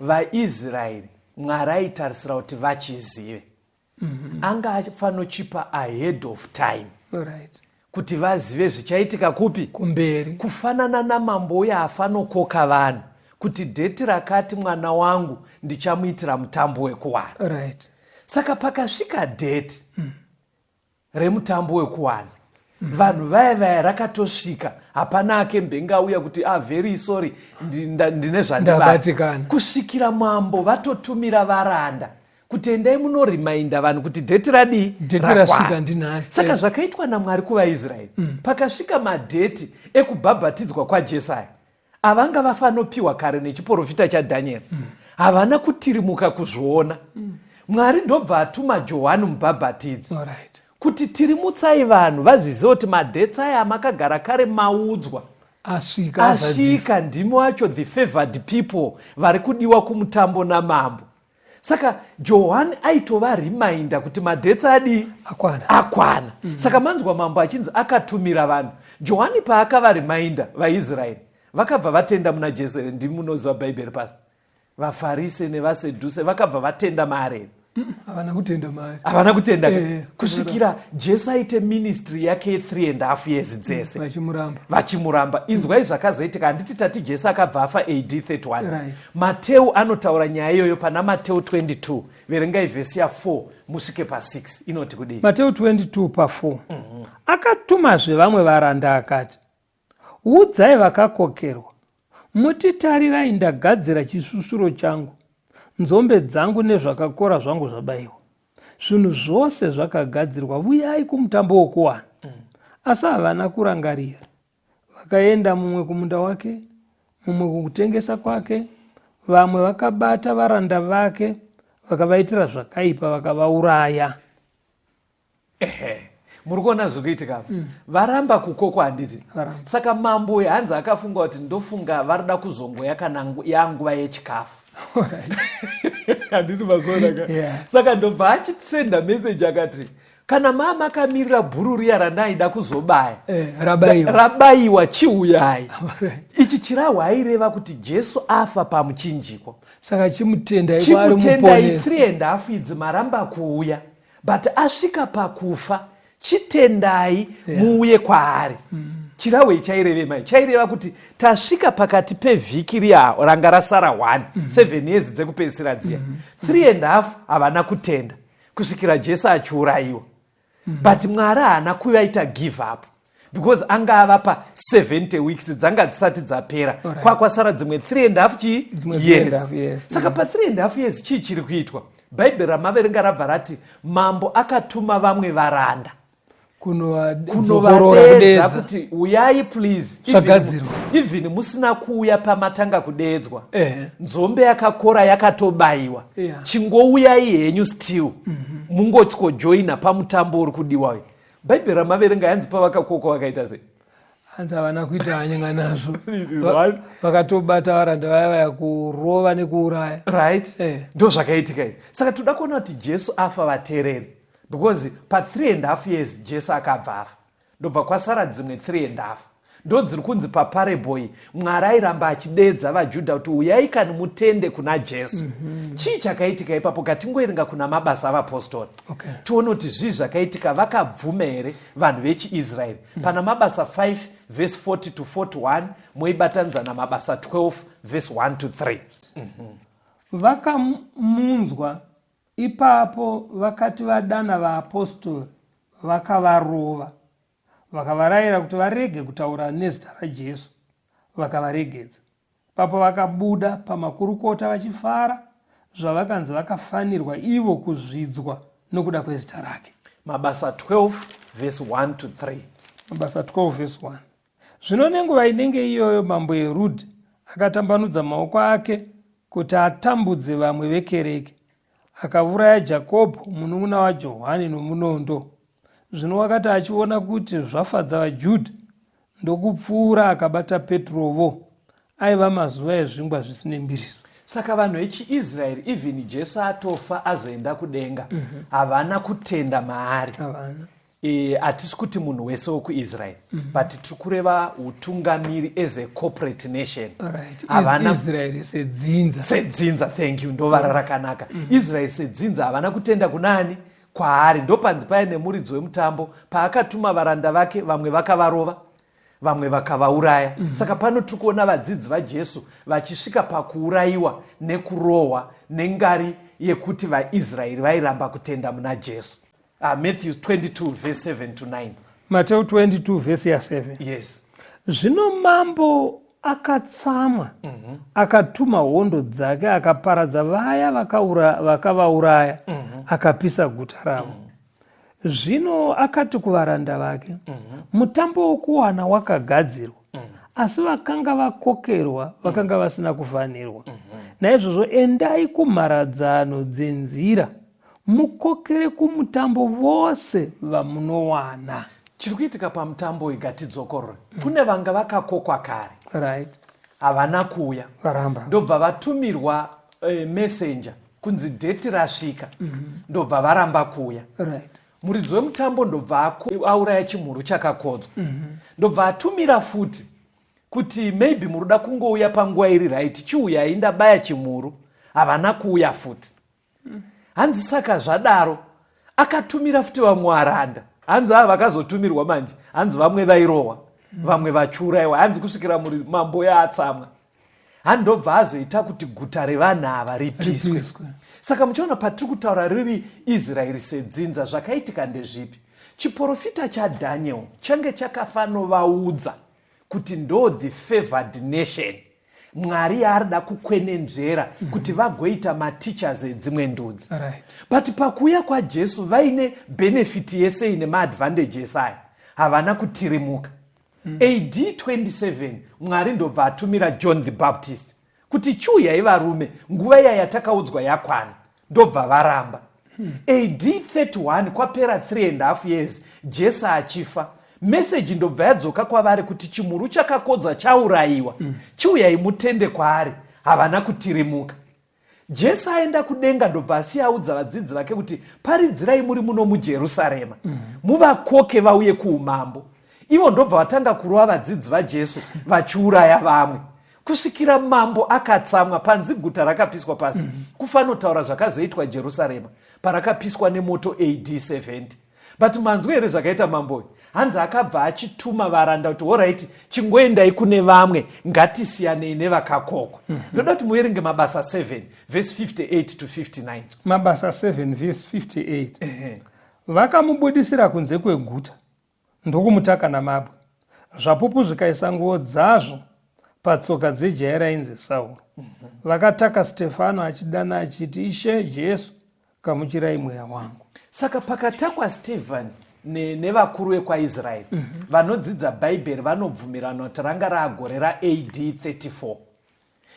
Speaker 3: vaIsraeri Mwari aitarisira kuti vachizive. Anga afanochipa ahead of time kuti vazive zvichaitika kupi?
Speaker 2: Kumberi.
Speaker 3: Kufanana namambo uya afanokoka vanhu kuti dheti rakati mwana wangu ndichamuitira mutambo wekuwana. Saka pakasvika dheti remutambo wekuwana, vanhu vaya vaya rakatosvika, hapana akembenge auya kuti, "Ah, very sorry, ndine zvandibata."
Speaker 2: Ndabatikana.
Speaker 3: Kusvikira mambo vatotumira varanda kuti, "Endai munorimainda vanhu kuti dheti radii?"
Speaker 2: Dheti
Speaker 3: Rakwana.
Speaker 2: rasvika, ndinhasi.
Speaker 3: Saka zvakaitwa naMwari kuvaIsraeri, pakasvika madheti ekubhabhatidzwa kwaJesu aya avanga vafanopiwa kare nechiprofita chaDhanieri, havana kutirimuka kuzviona. Mwari ndobva atuma Johani Mubhabhatidzi kuti, "Tirimutsai vanhu vazvizive kuti madhets aya amakagara kare maudzwa
Speaker 2: asvika, azadziswa.
Speaker 3: Asvika. Ndimi wacho the favored people vari kudiwa kumutambo namambo." Saka Johani aitova reminder kuti madhets adii?
Speaker 2: Akwana.
Speaker 3: Akwana. Saka manzwa mambo achinzi akatumira vanhu. Johani paakava reminder, vaIsraeri Vakabva vatenda muna Jesu here? Ndimi munoziva Bhaibheri, Pastor. VaFarise nevaSedhuse vakabva vatenda maari here?
Speaker 2: Havana kutenda maari.
Speaker 3: Havana kutenda kusvikira Jesu aite ministry yake ye3 and half years dzese
Speaker 2: vachimuramba.
Speaker 3: Vachimuramba. Inzwai zvakazoitika. Handiti tati Jesu akabva afa AD 31?
Speaker 2: Right.
Speaker 3: Mateu anotaura nyaya iyoyo pana Mateu 22. Verengai vhesi ya4 musvike pa6, inoti kudii?
Speaker 2: Mateu 22 pa4. Akatumazve vamwe varanda akati, "Udzai vakakokerwa, muti tarirai, ndagadzira chisvusvuro changu, nzombe dzangu nezvakakora zvangu zvabayiwa, zvinhu zvose zvakagadzirwa, vuyai kumutambo wokuwana." Asi havana kurangarira, vakaenda mumwe kumunda wake, mumwe kukutengesa kwake. Vamwe vakabata varanda vake, vakavaitira zvakaipa, vakavauraya.
Speaker 3: Ehe, muri kuona zviri kuitika apa? Varamba kukokwa, handiti?
Speaker 2: Varamba.
Speaker 3: Saka mambo uyu hanzi akafunga kuti ndofunga varida kuzongoya kana yanguva yechikafu, handiti mazoona ka?
Speaker 2: Yeah.
Speaker 3: Saka ndobva achisenda meseji akati, "Kana maa makamirira bhuru riya randaida kuzobaya,
Speaker 2: Rabayiwa.
Speaker 3: rabayiwa, chiuyai." Ichi chirahwa aireva kuti Jesu afa pamuchinjikwa.
Speaker 2: Saka chimutendai kwaari
Speaker 3: Chimutendai.
Speaker 2: muponesi.
Speaker 3: 3 and half idzi maramba kuuya, but asvika pakufa, chitendai, muuye kwaari. Chirahwe chaireve mai chaireva kuti tasvika pakati pevhiki riya ranga rasara 1, 7 years dzekupedzisira dziya, 3 and half havana kutenda kusvikira Jesu achiurayiwa. But Mwari haana kuvaita give up because anga avapa 70 weeks dzanga dzisati dzapera. Kwakwasara dzimwe 3 and half chii?
Speaker 2: Dzimwe three and
Speaker 3: Years.
Speaker 2: Half years.
Speaker 3: Saka pa3 and half years chii chiri kuitwa? Bhaibheri ramaverenga rabva rati mambo akatuma vamwe varanda
Speaker 2: kunovadzokorora,
Speaker 3: kunovadeedza
Speaker 2: kudeedza
Speaker 3: kuti uyai please,
Speaker 2: Zvagadzirwa.
Speaker 3: Even musina kuuya pamatanga kudeedzwa, nzombe yakakora yakatobayiwa, chingouyai henyu still, mungotyojoina pamutambo uri kudiwa uyu. Bhaibheri ramaverenga yanzi pavakakokwa vakaita sei?
Speaker 2: Hanzi havana kuita hanya nazvo.
Speaker 3: It is one.
Speaker 2: Vakatobata varanda vaya vaya, kurova nekuuraya.
Speaker 3: Right. Ndo zvakaitika izvi. Saka toda kuona kuti Jesu afa vateereri, because pa3 and half years Jesu akabva afa, ndobva kwasara dzimwe 3 and half, ndo dziri kunzi paparable. Mwari airamba achideedza vaJudha kuti uyai kani mutende kuna Jesu. Chii chakaitika ipapo? Ngatingoerenga kuna Mabasa Avapostori, tione kuti zvii zvakaitika. Vakabvuma here vanhu vechiIsraeri? Pana Mabasa 5 vhesi 40 to 41, moibatanidza naMabasa 12 vhesi 1 to 3.
Speaker 2: Vakamunzwa ipapo, vakati vadana vaapostori, vakavarova, vakavarayira kuti varege kutaura nezita raJesu, vakavaregedza. Ipapo vakabuda pamakurukota vachifara, zvavakanzi vakafanirwa ivo kuzvidzwa nokuda kwezita rake.
Speaker 3: Mabasa 12 vhesi 1 to 3.
Speaker 2: Mabasa 12 vhesi 1. Zvino nenguva inenge iyoyo mambo Herudhi akatambanudza maoko ake kuti atambudze vamwe vekereke, akauraya Jakobho munun'una waJohani nomunondo. Zvino wakati achiona kuti zvafadza vaJudha, ndokupfuura akabata Petrovo. Aiva mazuva ezvingwa zvisine mbiriso.
Speaker 3: Saka vanhu vechiIsraeri, even Jesu atofa azoenda kudenga, havana kutenda maari.
Speaker 2: Havana.
Speaker 3: Hatisi kuti munhu wese wekuIsraeri, but tiri kureva utungamiri as a corporate nation. Havana
Speaker 2: Israeri sedzinza.
Speaker 3: Sedzinza, thank you, ndovara rakanaka. Israeri sedzinza havana kutenda kunani? Kwaari. Ndopanzi paya nemuridzi wemutambo paakatuma varanda vake, vamwe vakavarova, vamwe vakavauraya. Saka pano tiri kuona vadzidzi vaJesu vachisvika pakuurayiwa nekurohwa nengari yekuti vaIsraeri vairamba kutenda muna Jesu. Matthew 22 verse 7 to 9.
Speaker 2: Mateu 22 vhesi ya7.
Speaker 3: Yes.
Speaker 2: Zvino mambo akatsamwa, akatuma hondo dzake, akaparadza vaya vakavauraya, akapisa guta ravo. Zvino akati kuvaranda vake, "Mutambo wokuwana wakagadzirwa, asi vakanga vakokerwa vakanga vasina kufanirwa. Naizvozvo endai kumharadzano dzenzira, mukokere kumutambo vose vamunowana."
Speaker 3: Chiri kuitika pamutambo uyu, ngatidzokorore. Kune vanga vakakokwa kare, havana kuuya.
Speaker 2: Varamba.
Speaker 3: Ndobva vatumirwa messenger kunzi date rasvika, ndobva varamba kuuya. Muridzi wemutambo ndobva auraya chimhuru chakakodzwa, ndobva atumira futi. Kuti maybe muruda kungouya panguva iri right, chiuyai ndabaya chimuru. Havana kuuya futi. Hanzi saka zvadaro akatumira futi vamwe varanda. Hanzi ava vakazotumirwa manje, hanzi vamwe vairohwa, vamwe vachiurayiwa, hanzi kusvikira muri mambo yaatsamwa. Handobva azoita kuti guta revanhu ava ripiswe.
Speaker 2: Ripiswe.
Speaker 3: Saka muchiona patiri kutaura riri Israeri sedzinza, zvakaitika ndezvipi? Chiprofita chaDaniel change chakafanovaudza kuti ndo the favored nation Mwari yaarida kukwenenzvera kuti vagoita mateachers edzimwe ndudzi. But pakuuya kwaJesu vaine benefit yese ine maadvantages aya, havana kutirimuka. AD 27 Mwari ndobva atumira John the Baptist kuti chiuyai varume, nguva iya yatakaudzwa yakwana. Ndobva varamba. AD 31 kwapera 3.5 years Jesu achifa, meseji ndobva yadzoka kwavari kuti chimuru chakakodzwa chaurayiwa, chiuyai mutende kwaari. Havana kutirimuka. Jesu aenda kudenga ndobva asiya audza vadzidzi vake kuti paridzirai muri muno muJerusarema, muvakoke vauye kuumambo. Ivo ndobva vatanga kurova vadzidzi vaJesu vachiuraya vamwe kusvikira mambo akatsamwa. Panzi guta rakapiswa pasi. Kufanotaura zvakazoitwa Jerusarema parakapiswa nemoto AD 70. But manzwi here zvakaita mambo uyu? Hanzi akabva achituma varanda kuti horaiti, chingoendai kune vamwe, ngatisiyanei nevakakokwa. Ndoda kuti muverenge Mabasa 7 vhesi 58 to 59.
Speaker 2: Mabasa 7 vhesi 58. Vakamubudisira kunze kweguta ndokumutaka namabwe. Zvapupu zvikaisa nguo dzazvo patsoka dzejaya rainzi Sauro. Vakataka Stefano achidana achiti, Ishe Jesu, gamuchirai mweya wangu.
Speaker 3: Saka pakatakwa Stephen nevakuru vekwaIsraeri, vanodzidza Bhaibheri vanobvumirana kuti ranga raagore raAD 34,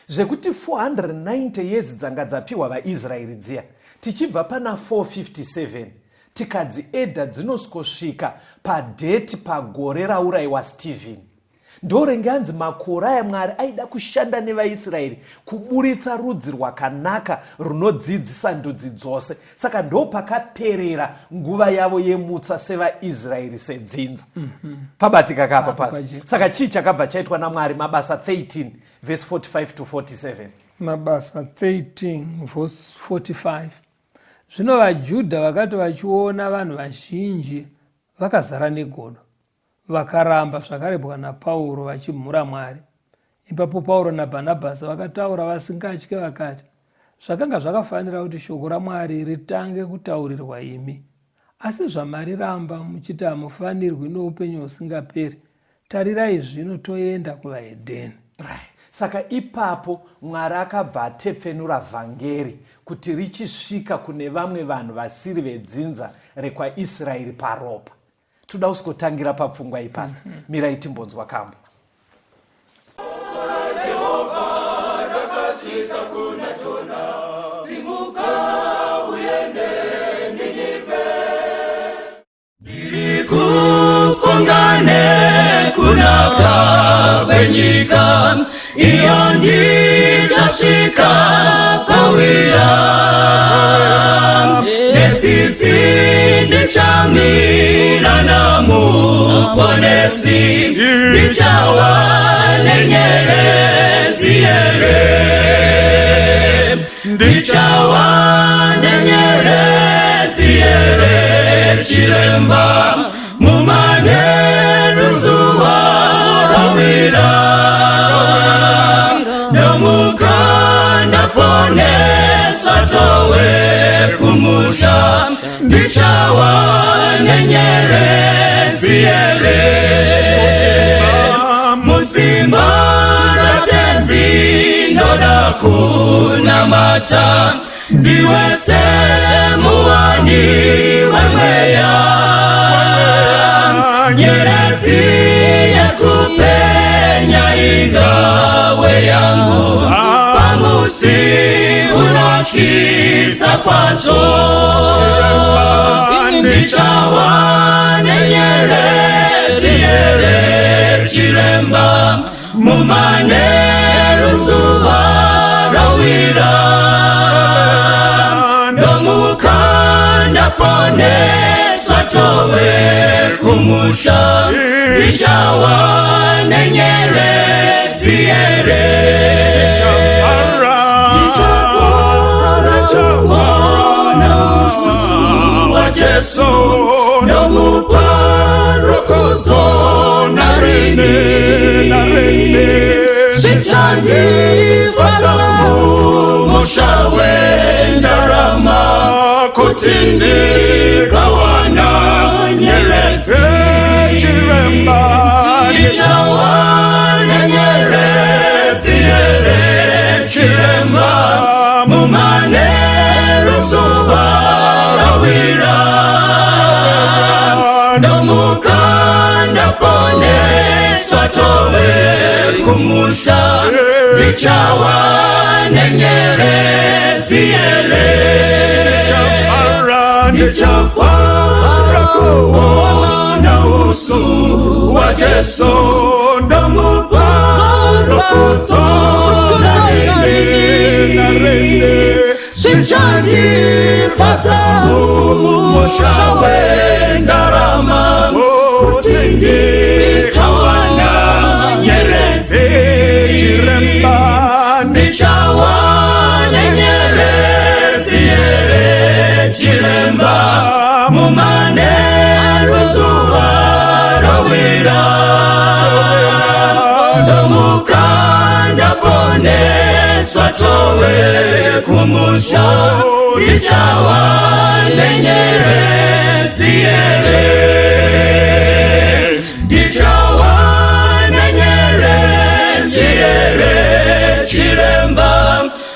Speaker 3: zvekuti 490 years dzanga dzapiwa vaIsraeri dziya, tichibva pana 457 tikadziedha, dzinosvikosvika padheti pagore raurayiwa Stephen. Ndorenge anzi makore aya Mwari aida kushanda nevaIsraeri kuburitsa rudzi rwakanaka runodzidzisa ndudzi dzose. Saka ndo pakaperera nguva yavo yemutsa sevaIsraeri sedzinza. Pabatika kapa pasi. Saka chii chakabva chaitwa naMwari? Mabasa 13 verse 45 to 47.
Speaker 2: Mabasa 13 verse 45. Zvino vaJudha vakati vachiona vanhu vazhinji vakazara negodo, vakaramba zvakarebwa naPauro vachimhura Mwari. Ipapo Pauro naBhanabhasi vakataura vasingatyi vakati, Zvakanga zvakafanira kuti shoko raMwari ritange kutaurirwa imi. Asi zvamariramba muchiti hamufanirwi noupenyu husingaperi, tarirai zvino toenda kuvahedheni.
Speaker 3: Right. Saka ipapo Mwari akabva atepfenura vhangeri kuti richisvika kune vamwe vanhu vasiri vedzinza rekwaIsraeri paropa. Toda kusikotangira papfungwa iyi, Pastor. Mirai timbonzwa kambo.
Speaker 1: Ndiri kufunga nekunaka kwenyika iyo ndichasvika pawira, netsitsi ndichamira naMuponesi, ndichawa nenyeredzi here, ndichawa nenyeredzi here, chiremba, mumanheru zuva rawira, nomuka ndaponeswa towe kumusha, ndichawa nenyeredzi here, musimba raTenzi ndoda kunamata, ndiwe semuwani wemweya, nyeredzi yekupenya ingawe yangu pamusi unotyisa kwazvo, ndichawa nenyeredzi here, chiremba, mumanheru zuva rawira, ndomuka ndaponeswa towe kumusha. Kumusha ndichawa nenyeredzi here? Ndichafara kuona uso waJesu, ndomupa rukudzo narini. Zvichandifadza mumusha wendarama kuti ndikawana nyeredzi.
Speaker 4: Chiremba.
Speaker 1: Ndichawana nyeredzi here, chiremba, mumanheru zuva rawira? Ndomuka ndaponeswa, tove kumusha. Ndichawa nenyeredzi here? Ndichafara kuona uso waJesu, ndomupa rukudzo narini. Zvichandifadza mumusha wendarama kuti ndikawana nyeredzi.
Speaker 4: Chiremba.
Speaker 1: Ndichawana nyeredzi here, chiremba, mumanheru zuva rawira? Ndomuka ndaponeswa, tove kumusha. Ndichawa nenyeredzi here? Ndichawa nenyeredzi here, chiremba,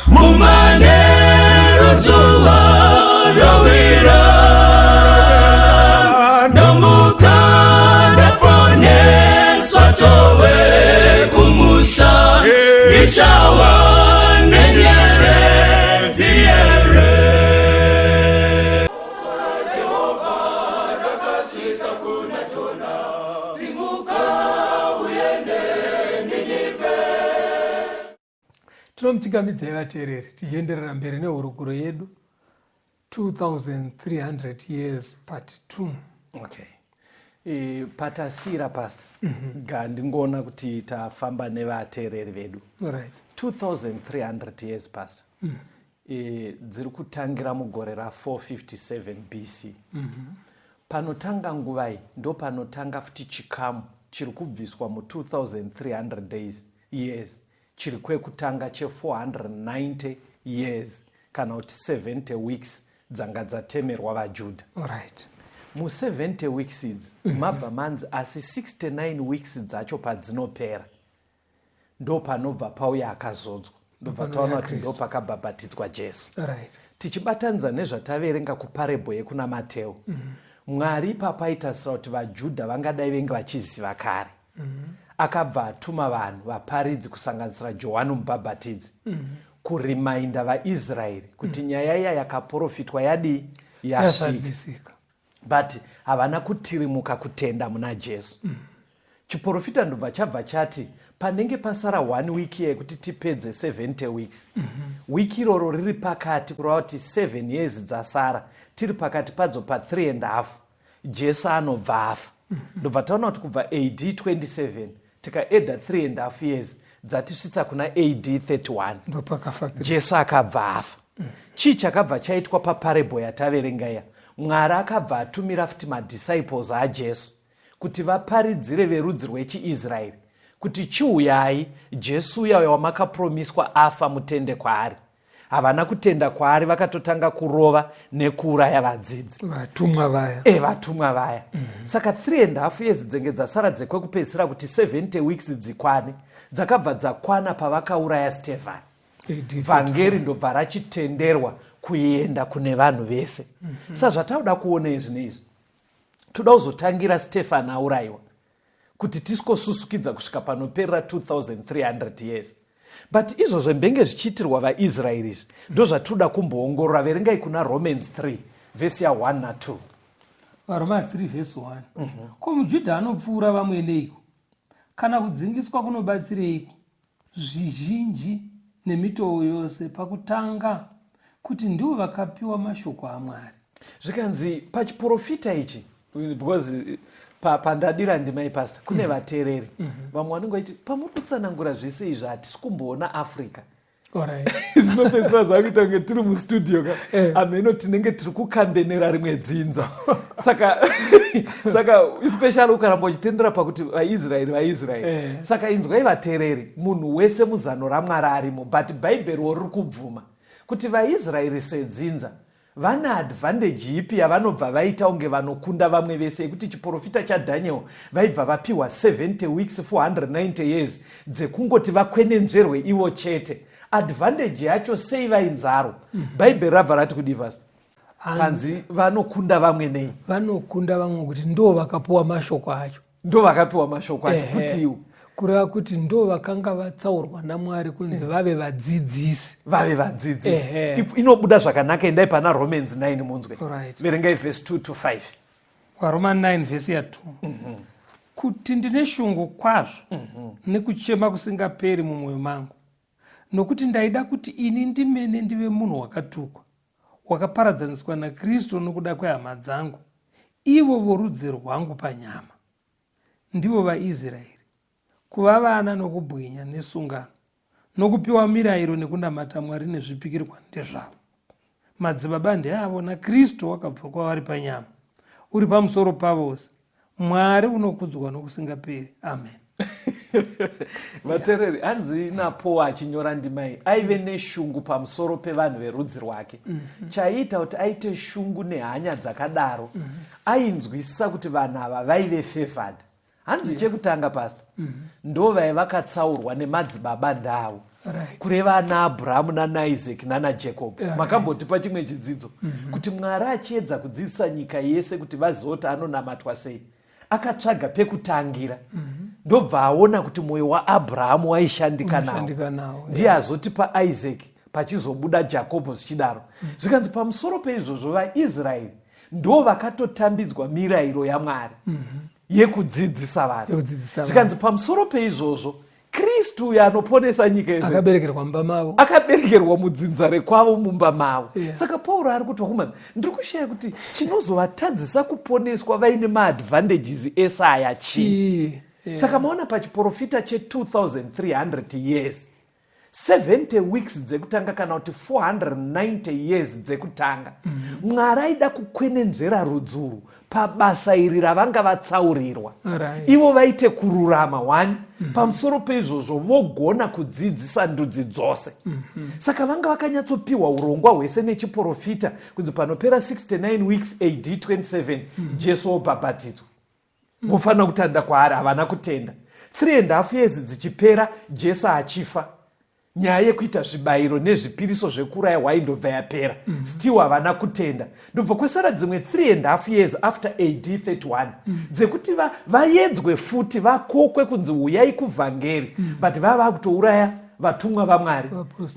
Speaker 1: mumanheru zuva rawira? Ndomuka ndaponeswa, tove kumusha. Ndichawa nenyeredzi here?
Speaker 2: Tinomuchingamidzai vateereri, tichienderera mberi nehurukuro yedu, 2300 Years Part 2.
Speaker 3: Okay, patasiyira, Pastor, ngandingoona kuti tafamba nevateereri vedu. 2300 years, Pastor, dziri kutangira mugore ra457 BC. Panotanga nguvai ndo panotanga futi chikamu chiri kubviswa mu2300 days years, chiri kwekutanga che490 years kana kuti 70 weeks dzanga dzatemerwa vaJudha. Mu70 weeks idzi mabva manzi asi 69 weeks dzacho padzinopera, ndo panobva pauya akazodzwa, ndobva taona kuti ndo pakabhabhatidzwa Jesu. Tichibatanidza nezvataverenga kuparable yekuna Mateo, Mwari ipapo aitasira kuti vaJudha vangadai venge vachiziva kare. Akabva atuma vanhu vaparidzi, kusanganisira Johani Mubhabhatidzi, kurimainda vaIsraeri kuti nyaya iya yakaprofitwa yadii? Yasvika.
Speaker 2: Yazadzisika.
Speaker 3: But havana kutirimuka kutenda muna Jesu. Chiprofita ndobva chabva chati panenge pasara one week yekuti tipedze 70 weeks, wiki iroro riri pakati, kureva kuti 7 years dzasara, tiri pakati padzo pa3 and half, Jesu anobva afa. Ndobva taona kuti kubva AD 27 tikaedha 3 and half years, dzatisvitsa kuna AD 31.
Speaker 2: Ndopakafa Kristu.
Speaker 3: Jesu akabva afa. Chii chakabva chaitwa paparable yataverenga iya? Mwari akabva atumira futi madisciples aJesu kuti vaparidzire verudzi rwechiIsraeri kuti chiuyai, Jesu uya uya wamakapromiswa afa, mutende kwaari. Havana kutenda kwaari, vakatotanga kurova nekuuraya vadzidzi.
Speaker 2: Vatumwa vaya.
Speaker 3: Vatumwa vaya. Saka 3 and half years dzenge dzasara dzekwekupedzisira kuti 70 weeks dzikwane, dzakabva dzakwana pavakauraya Stefani.
Speaker 2: AD.
Speaker 3: Vhangeri ndobva rachitenderwa kuenda kune vanhu vese. Sa zvatauda kuona izvi neizvi, toda kuzotangira Stefani aurayiwa kuti tisikosusukidza kusvika panoperera 2300 years. But izvozvo mbenge zvichiitirwa vaIsraeri, izvi ndo zvatinoda kumboongorora. Verengai kuna Romans 3 vhesi ya1 na2.
Speaker 2: Varoma 3 vhesi 1. Ko muJudha anopfuura vamwe neiko? Kana kudzingiswa kunobatsireiko? Zvizhinji nemitoo yose, pakutanga kuti ndivo vakapiwa mashoko aMwari.
Speaker 3: Zvikanzi pachiprofita ichi, because Pandadira ndimai pastor, kune vateereri vamwe vanenge vachiti pamuri kutsanangura zvese izvi hatisi kumboona Africa. Zvinopedzisira zvakuita kunge tiri mustudio ka, ameno tinenge tiri kukambenera rimwe dzinza. Saka especially ukaramba uchitendera pakuti vaIsraeri vaIsraeri. Saka inzwai vateereri, munhu wese muzano raMwari arimo, but bhaibheriwo riri kubvuma kuti vaIsraeri sedzinza vane advantage ipi yavanobva vaita kunge vanokunda vamwe vese, yekuti chiprofita chaDaniel vaibva vapiwa 70 weeks 490 years dzekungoti vakwenenzverwe ivo chete. Advantage yacho sei vainzaro? Bhaibheri rabva rati kudii pastor? Panzi vanokunda vamwe nei?
Speaker 2: Vanokunda vamwe kuti ndo vakapiwa mashoko acho.
Speaker 3: Ndo vakapiwa mashoko acho kutiwo
Speaker 2: kureva kuti ndo vakanga vatsaurwa naMwari kunzi vave vadzidzisi.
Speaker 3: Vave vadzidzisi. Inobuda zvakanaka, endai pana Romans 9 munzwe. Verengai verse 2 to 5.
Speaker 2: VaRoma 9 vhesi ya2. Kuti ndine shungu kwazvo nekuchema kusingaperi mumwoyo mangu, nokuti ndaida kuti ini ndimene ndive munhu wakatukwa, wakaparadzaniswa naKristu nokuda kwehama dzangu, ivo vorudzi rwangu panyama, ndivo vaIsraeri, kuva vana nokubwinya nesungano, nokupiwa mirayiro nekunamata Mwari nezvipikirwa ndezvavo. Madzibaba ndeavo, naKristu wakabva kwavari panyama, uri pamusoro pavose, Mwari unokudzwa nokusingaperi. Amen.
Speaker 3: Vateereri, hanzi naPaul achinyora ndimai, aive neshungu pamusoro pevanhu verudzi rwake. Chaiita kuti aite shungu nehanya dzakadaro, ainzwisisa kuti vanhu ava vaive favored. Hanzi chekutanga pastor, ndo vaiva vakatsaurwa nemadzibaba ndavo. Kureva ana Abrahamu nanaIsaac nanaJacob. Makambotipa chimwe chidzidzo kuti Mwari achiedza kudzidzisa nyika yese kuti vazive kuti anonamatwa sei, akatsvaga pekutangira. Ndobva aona kuti mwoyo waAbrahamu waishandika nawo, ndiye azotipa Isaac, pachizobuda Jakobho zvichidaro. Zvikanzi pamusoro peizvozvo vaIsraeri ndo vakatotambidzwa mirayiro yaMwari yekudzidzisa vanhu. Zvikanzi pamusoro peizvozvo Kristu uyo anoponesa nyika yese
Speaker 2: akaberekerwa mumba mavo,
Speaker 3: akaberekerwa mudzinza rekwavo mumba mavo. Saka Pauro ari kuti vakomana, ndiri kushaya kuti chinozovatadzisa kuponeswa vaine maadvantages ese aya chii? Saka maona pachiprofita che2300 years, 70 weeks dzekutanga kana kuti 490 years dzekutanga, Mwari aida kukwenenzvera rudzi urwu pabasa iri ravanga vatsaurirwa. Ivo vaite kururama 1, pamusoro peizvozvo vogona kudzidzisa ndudzi dzose. Saka vanga vakanyatsopiwa urongwa hwese nechiprofita kunzi panopera 69 weeks AD 27 Jesu obhabhatidzwa, vofanira kutanda kwaari. Havana kutenda. 3.5 years dzichipera, Jesu achifa, nyaya yekuita zvibayiro nezvipiriso zvekuraya hwaindobva yapera. Still havana kutenda. Ndobva kwasara dzimwe 3.5 years after AD 31 dzekuti vayedzwe futi, vakokwe kunzi uyai kuvhangeri, but vava vakutouraya vatumwa vaMwari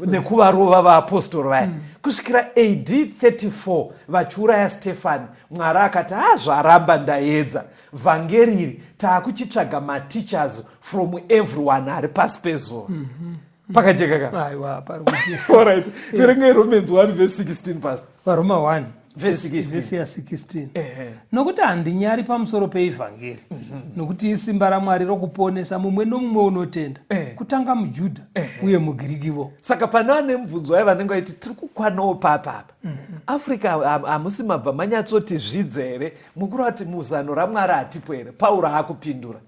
Speaker 3: nekuvarova vaapostori vaya, kusvikira AD 34 vachiuraya Stefani. Mwari akati hazvaramba, ndaedza vhangeri iri, taakuchitsvaga mateachers from everyone ari pasi pezuva. Pakajeka ka?
Speaker 2: Aiwa, pari kuti.
Speaker 3: Alright, verengai Romans 1 verse 16, pastor.
Speaker 2: VaRoma 1
Speaker 3: verse 16.
Speaker 2: Vhesi ya16. Nokuti handinyari pamusoro peivhangeri, nokuti isimba raMwari rokuponesa mumwe nomumwe unotenda, kutanga muJudha uye muGirikivo.
Speaker 3: Saka pane vane mubvunzo waye vanenge vaiti tiri kukwanawo papa apa. Africa hamusi mabva manyatsoti zvidze here? Mukuru ati muzano raMwari hatipo here? Pauro haakupindura.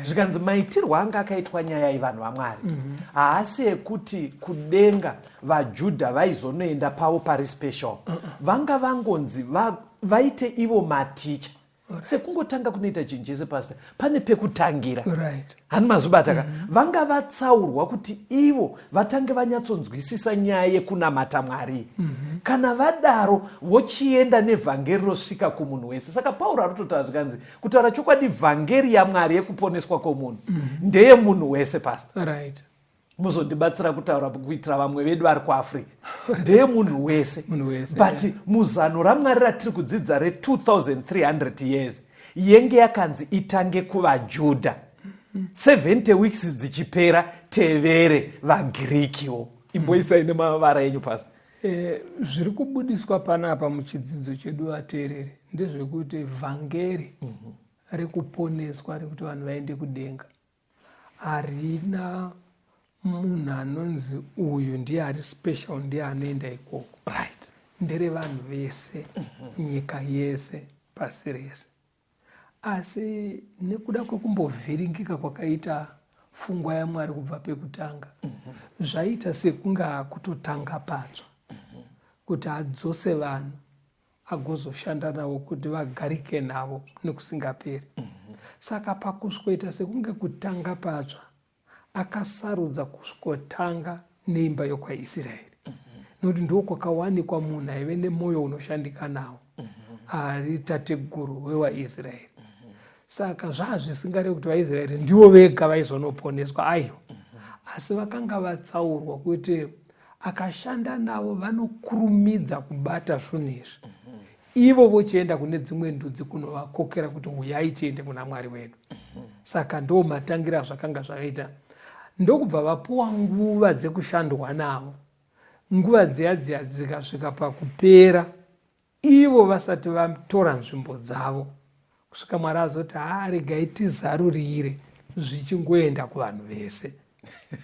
Speaker 3: Zvikanzi maitirwo anga akaitwa nyaya yevanhu vaMwari haasi ekuti kudenga vaJudha vaizonoenda pavo pari special. Vanga vangonzi vaite ivo maticha, sekungotanga kunoita chinhu chese pastor, pane pekutangira. Hani mazvibata ka? Vanga vatsaurwa kuti ivo vatange vanyatsonzwisisa nyaya yekunamata Mwari. Kana vadaro vochienda nevhangeri rosvika kumunhu wese. Saka Pauro ari kutotaura, zvikanzi kutaura chokwadi vhangeri yaMwari yekuponeswa kwomunhu ndeyemunhu wese pastor. Muzondibatsira kutaura kuitira vamwe vedu vari kuAfrica, ndeyemunhu wese.
Speaker 2: Munhu wese.
Speaker 3: But muzano raMwari ratiri kudzidza re2300 years yenge yakanzi itange kuvaJudha, 70 weeks dzichipera tevere vaGirikiwo. Imboisai nemavara enyu pastor.
Speaker 2: Zviri kubudiswa panapa muchidzidzo chedu, vateereri, ndezvekuti vhangeri Rekuponeswa, rekuti vanhu vaende kudenga, harina munhu anonzi uyu ndiye ari special, ndiye anoenda ikoko. Nderevanhu vese, nyika yese, pasi rese. Asi nekuda kwekumbovhiringika kwakaita pfungwa yaMwari kubva pekutanga, zvaita sekunge akutotanga patsva kuti adzose vanhu, agozoshanda navo kuti vagarike navo nekusingaperi. Saka pakusvikoita sekunge kutanga patsva, akasarudza kusvikotanga neimba yokwaIsraeri, nekuti ndo kwakawanikwa munhu aive nemwoyo unoshandika nawo, ari tateguru wewaIsraeri. Saka zvaa zvisingarevi kuti vaIsraeri ndivo vega vaizonoponeswa, aiwa. Asi vakanga vatsaurwa kuti akashanda navo vanokurumidza kubata zvinhu izvi, ivo vochienda kune dzimwe ndudzi kunovakokera kuti uyai tiende kuna Mwari wedu. Saka ndo matangira azvakanga zvakaita, ndokubva vapuwa nguva dzekushandwa navo. Nguva dziya dziya dzikasvika pakupera, ivo vasati vatora nzvimbo dzavo, kusvika Mwari azoti, haa, regai tizarurire zvichingoenda kuvanhu vese.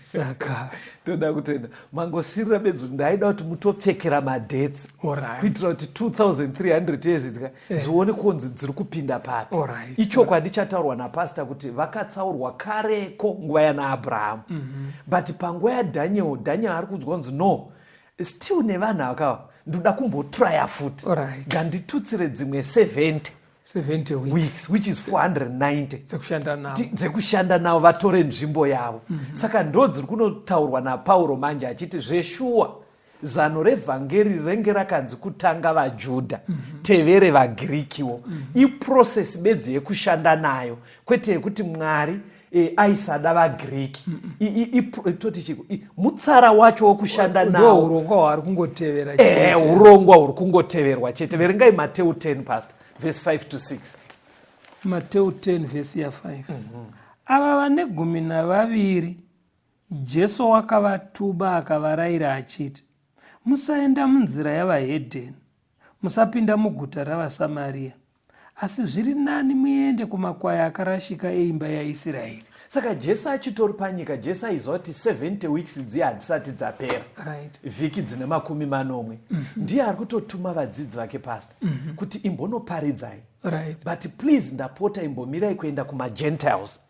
Speaker 2: Saka
Speaker 3: Toda kutenda. Mangosirira bedzi, ndaida kuti mutopfekera madates kuitira kuti 2300 years dzika dzione kunzi dziri kupinda papi. Ichokwadi chataurwa napastor kuti vakatsaurwa kareko nguva yana Abrahamu, but panguva yaDaniel, Daniel ari kuudzwa kunzi no, still nevanhu akava ndoda kumbotraya futi, nganditutsire dzimwe 70
Speaker 2: 70 weeks,
Speaker 3: weeks, which is 490
Speaker 2: dzekushanda navo.
Speaker 3: Dzekushanda navo vatore nzvimbo yavo. Saka ndo dziri kunotaurwa naPauro manje achiti zveshuwa zano revhangeri renge rakanzi kutanga vaJudha, tevere vaGirikiwo. Iprocess bedzi yekushanda nayo, kwete yekuti Mwari aisada vaGiriki. Toti chiko, mutsara wacho wokushanda
Speaker 2: ndo
Speaker 3: nawo.
Speaker 2: Urongwa hwaari kungotevera chete.
Speaker 3: Urongwa huri kungoteverwa chete. Verengai Mateu 10, pastor, verse 5 to 6.
Speaker 2: Mateu 10 vhesi ya5. Ava vane 12 Jesu wakavatuma akavarayira achiti, "Musaenda munzira yavahedheni, musapinda muguta ravaSamariya, asi zviri nani muende kumakwai akarashika eimba yaIsraeri."
Speaker 3: Saka Jesu achitori panyika, Jesu aiziva kuti 70 weeks dziya hadzisati dzapera, vhiki dzine 70. Ndiye ari kutotuma vadzidzi vake, pastor, kuti imbonoparidzai, but please, ndapota, imbomirai kuenda kumagentiles,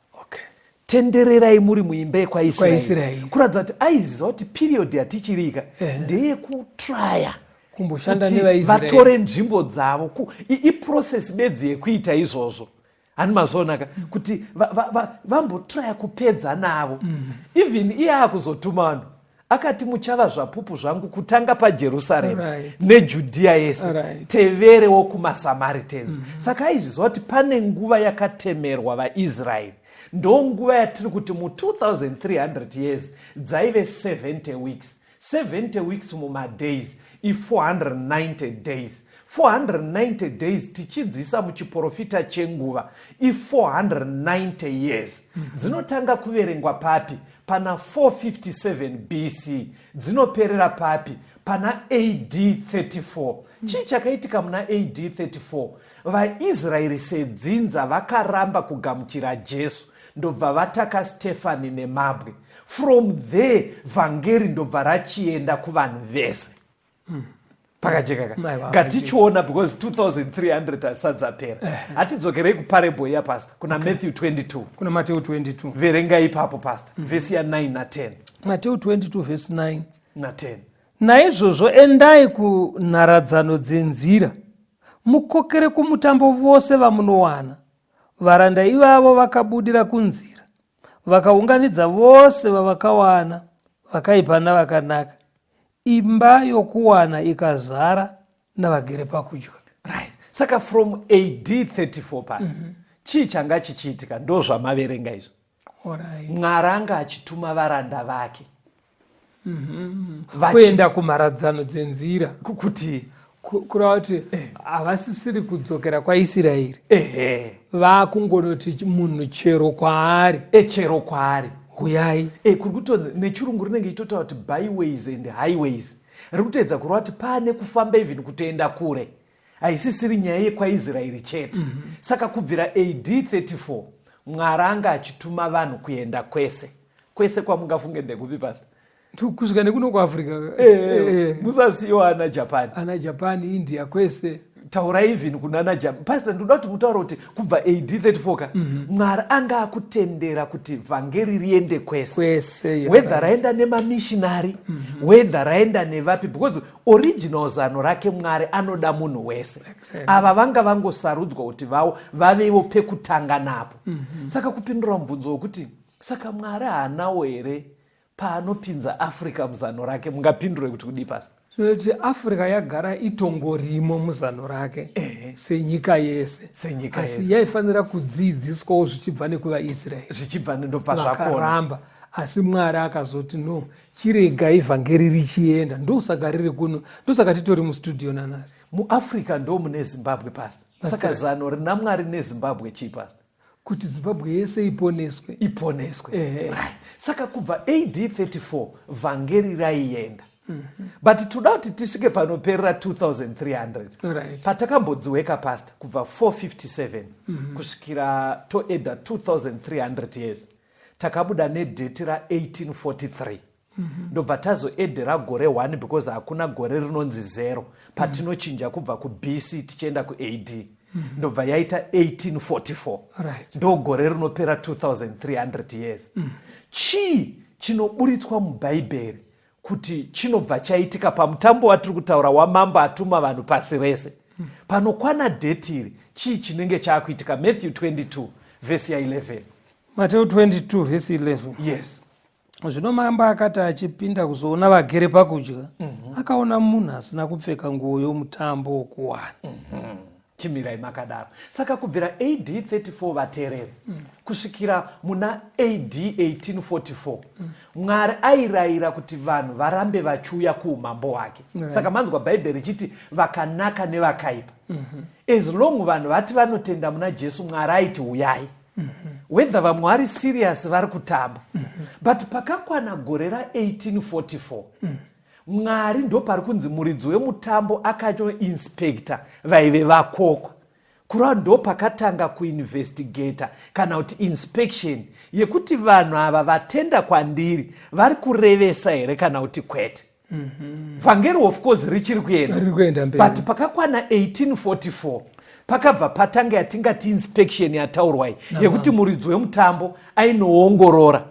Speaker 3: tendererai muri muimba yekwaIsraeri.
Speaker 2: KwaIsraeri.
Speaker 3: Kuratidza kuti aiziva kuti period yatichirika ndeyekutraya
Speaker 2: kumboshanda
Speaker 3: kuti
Speaker 2: nevaIsraeri,
Speaker 3: vatore nzvimbo dzavo. Iprocess bedzi yekuita izvozvo, hani mazvionaka kuti vambotraya kupedza navo. Even iye akuzotuma vanhu akati, "Muchava zvapupu zvangu kutanga paJerusarema neJudhiya yese, teverewo kumaSamaritans." Saka aizviziva kuti pane nguva yakatemerwa vaIsraeri, ndo nguva yatiri kuti mu2300 years dzaive 70 weeks. 70 weeks mumadays i490 days. 490 days tichidzisa muchiprofita chenguva i490 years. Dzinotanga kuverengwa papi? Pana 457 BC. Dzinoperera papi? Pana AD 34. Chii chakaitika muna AD 34? VaIsraeri sedzinza vakaramba kugamuchira Jesu, ndobva vataka Stefani nemabwe. From there vhangeri ndobva rachienda kuvanhu vese. Pakajeka ka?
Speaker 2: Aiwa.
Speaker 3: Ngatichiona, because 2300 hazisati dzapera. Hatidzokerei kuparable iya, pastor, kuna Matthew 22.
Speaker 2: Kuna Mateu 22.
Speaker 3: Verengai ipapo, pastor, vhesi ya9 na10.
Speaker 2: Mateu 22 vhesi 9
Speaker 3: na10.
Speaker 2: "Naizvozvo endai kunharadzano dzenzira, mukokere kumutambo vose vamunowana." Varanda ivavo vakabudira kunzira, vakaunganidza vose vavakawana, vakaipa navakanaka. Imba yokuwana ikazara navagere pakudya.
Speaker 3: Right, saka from AD 34, pastor, chii changa chichiitika? Ndo zvamaverenga izvo. Mwari anga achituma varanda vake
Speaker 2: kuenda kumharadzano dzenzira.
Speaker 3: Kuti
Speaker 2: Kureva kuti havasisiri kudzokera kwaIsraeri, vakungonoti munhu chero kwaari,
Speaker 3: echero kwaari,
Speaker 2: huyai.
Speaker 3: Kuri kutonzi nechirungu rinenge ichitotaura kuti byways and highways, riri kutoedza kureva kuti paane kufamba, even kutoenda kure. Haisisiri nyaya yekwaIsraeri chete. Saka kubvira AD 34 Mwari anga achituma vanhu kuenda kwese kwese kwamungafunge. Ndekupi, Pastor?
Speaker 2: Kusvika nekuno kuAfrica.
Speaker 3: Musasiyiwa ana Japan.
Speaker 2: Ana Japan, India, kwese.
Speaker 3: Taura even kunana Japan. Pastor, ndoda kuti mutaura kuti kubva AD 34 ka, Mwari anga akutendera kuti vhangeri riende kwese.
Speaker 2: Kwese, yeah.
Speaker 3: Whether raenda nemamissionary, whether raenda nevapi, because original zano rake Mwari anoda munhu wese. Ava vanga vangosarudzwa kuti vavo vavewo pekutanga napo. Saka kupindura mubvunzo wekuti saka Mwari haanawo here paanopinza Africa muzano rake, mungapindure kuti kudii, Pastor?
Speaker 2: Zvinoti Africa yagara itongorimo muzano rake senyika yese.
Speaker 3: Senyika
Speaker 2: Asi
Speaker 3: yese.
Speaker 2: yaifanira kudzidziswawo zvichibva nekuvaIsraeri.
Speaker 3: Zvichibva ndobva zvakona.
Speaker 2: Vakaramba, asi Mwari akazoti, "No, chiregai vhangeri richienda." Ndosaka riri kuno, ndosaka titori mustudio nanhasi.
Speaker 3: MuAfrica ndo mune Zimbabwe, Pastor. Saka zano rina Mwari neZimbabwe chii, Pastor?
Speaker 2: Kuti Zimbabwe yese iponeswe.
Speaker 3: Iponeswe. Right. Saka kubva AD 34 vhangeri raienda, but toda kuti tisvike panoperera 2300. Patakambodziweka, Pastor, kubva 457 kusvikira toeda 2300 years, takabuda nedate ra1843. Ndobva tazoedhera gore 1, because hakuna gore rinonzi 0 patinochinja kubva kuBC tichienda kuAD. Ndobva yaita 1844. Ndo gore rinopera 2300 years. Chii chinoburitswa mubhaibheri kuti chinobva chaitika pamutambo watiri kutaura wamambo atuma vanhu pasi rese? Panokwana date iri, chii chinenge chaakuitika? Matthew 22 vhesi ya11.
Speaker 2: Mateo 22 vhesi 11.
Speaker 3: Yes.
Speaker 2: Zvino mambo akati achipinda kuzoona vagere pakudya, akaona munhu asina kupfeka nguo yomutambo wokuwana.
Speaker 3: Chimirai makadaro. Saka kubvira AD 34, vateereri, kusvikira muna AD 1844, Mwari airayira kuti vanhu varambe vachiuya kuumambo hwake. Saka manzwa Bhaibheri richiti vakanaka nevakaipa. As long vanhu vati vanotenda muna Jesu, Mwari aiti uyai, whether vamwe vari serious, vari kutamba. But pakakwana gore ra1844, Mwari ndo pari kunzi muridzi wemutambo akatoinspecta vaive vakokwa. Kureva ndo pakatanga kuinvestigata kana kuti inspection yekuti vanhu ava vatenda kwandiri vari kurevesa here kana kuti kwete. Vhangeri of course richiri kuenda.
Speaker 2: Riri kuenda mberi.
Speaker 3: But pakakwana 1844 pakabva patanga yatingati inspection yataurwa iyi, yekuti muridzi wemutambo ainoongorora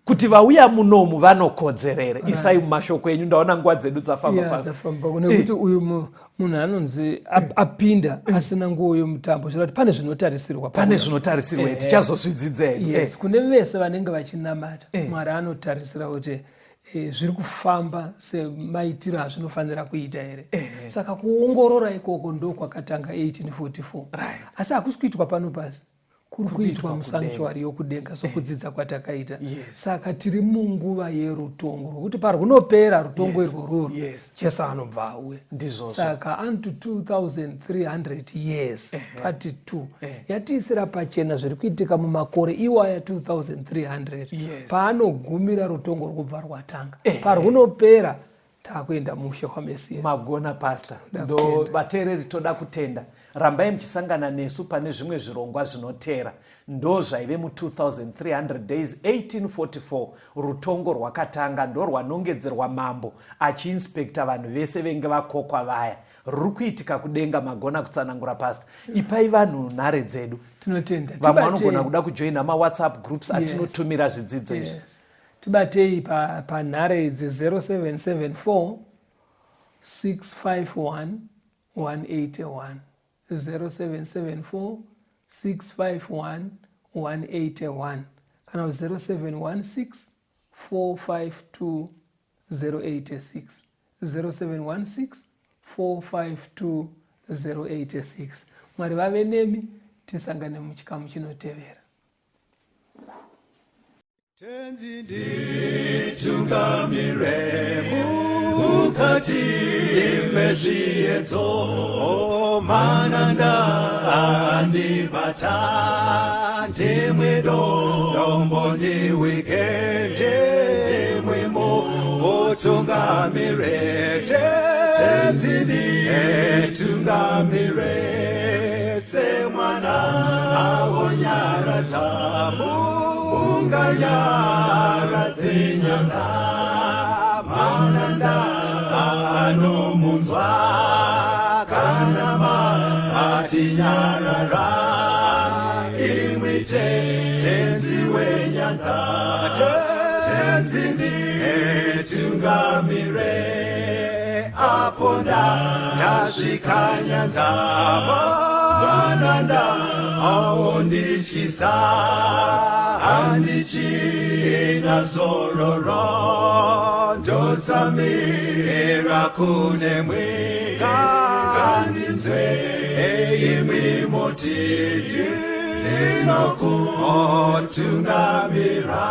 Speaker 3: kuti vauya munomu vanokodzerere. Isai mumashoko enyu, ndaona nguva dzedu dzafamba.
Speaker 2: Yeah,
Speaker 3: pasi.
Speaker 2: Dzafamba nekuti uyu munhu anonzi apinda asina nguo yomutambo, zvoreva kuti pane zvinotarisirwa.
Speaker 3: Pane zvinotarisirwa, tichazozvidzidza hedu.
Speaker 2: Yes, kune vese vanenge vachinamata, Mwari anotarisira kuti zviri kufamba semaitiro azvinofanira kuita here. Saka kuongorora ikoko ndo kwakatanga 1844, asi hakusi kuitwa pano pasi, kuri kuitwa musanctuary yokudenga, sokudzidza kwatakaita. Saka tiri munguva yerutongo rwokuti parunopera rutongo irworwo, Jesu anobva auya.
Speaker 3: Ndizvozvo.
Speaker 2: Saka unto 2300 years, part 2 yatiisira pachena zviri kuitika mumakore iwaya 2300. Paanogumira rutongo rwobva rwatanga, parunopera taakuenda mushe hwaMesiya.
Speaker 3: Magona, Pastor. Ndo vateereri, toda kutenda. Rambai muchisangana nesu pane zvimwe zvirongwa zvinotera. Ndo zvaive mu2300 days, 1844 rutongo rwakatanga, ndo rwanongedzerwa mambo achiinspekta vanhu vese venge vakokwa vaya. Ruri kuitika kudenga. Magona kutsanangura, Pastor. Ipai vanhu nhare dzedu.
Speaker 2: Tinotenda.
Speaker 3: Vamwe vanogona kuda kujoina maWhatsApp groups atinotumira zvidzidzo izvi.
Speaker 2: Yes. Tibatei panhare idzi: 0774 651 181, 0774 651 181, kana kuti 0716 452 086, 0716 452 086. Mwari vave nemi, tisangane muchikamu chinotevera.
Speaker 1: Tenzi nditungamire mukati mezviedzo, mananda andibata, ndimwe dombo ndiwike, ndimwe mutungamire. Tenzi nditungamire. nditungamire semwana awonyaradza unganyaradze nyanza mananda anomunzwa kana matinyarara imwi tenzi wenyanza tenzi nditungamire apo ndasvika nyanza mananda aondityisa handichina zororo ndotsamira kunemwi ngandinzwe imwi motiti ndinokutungamira.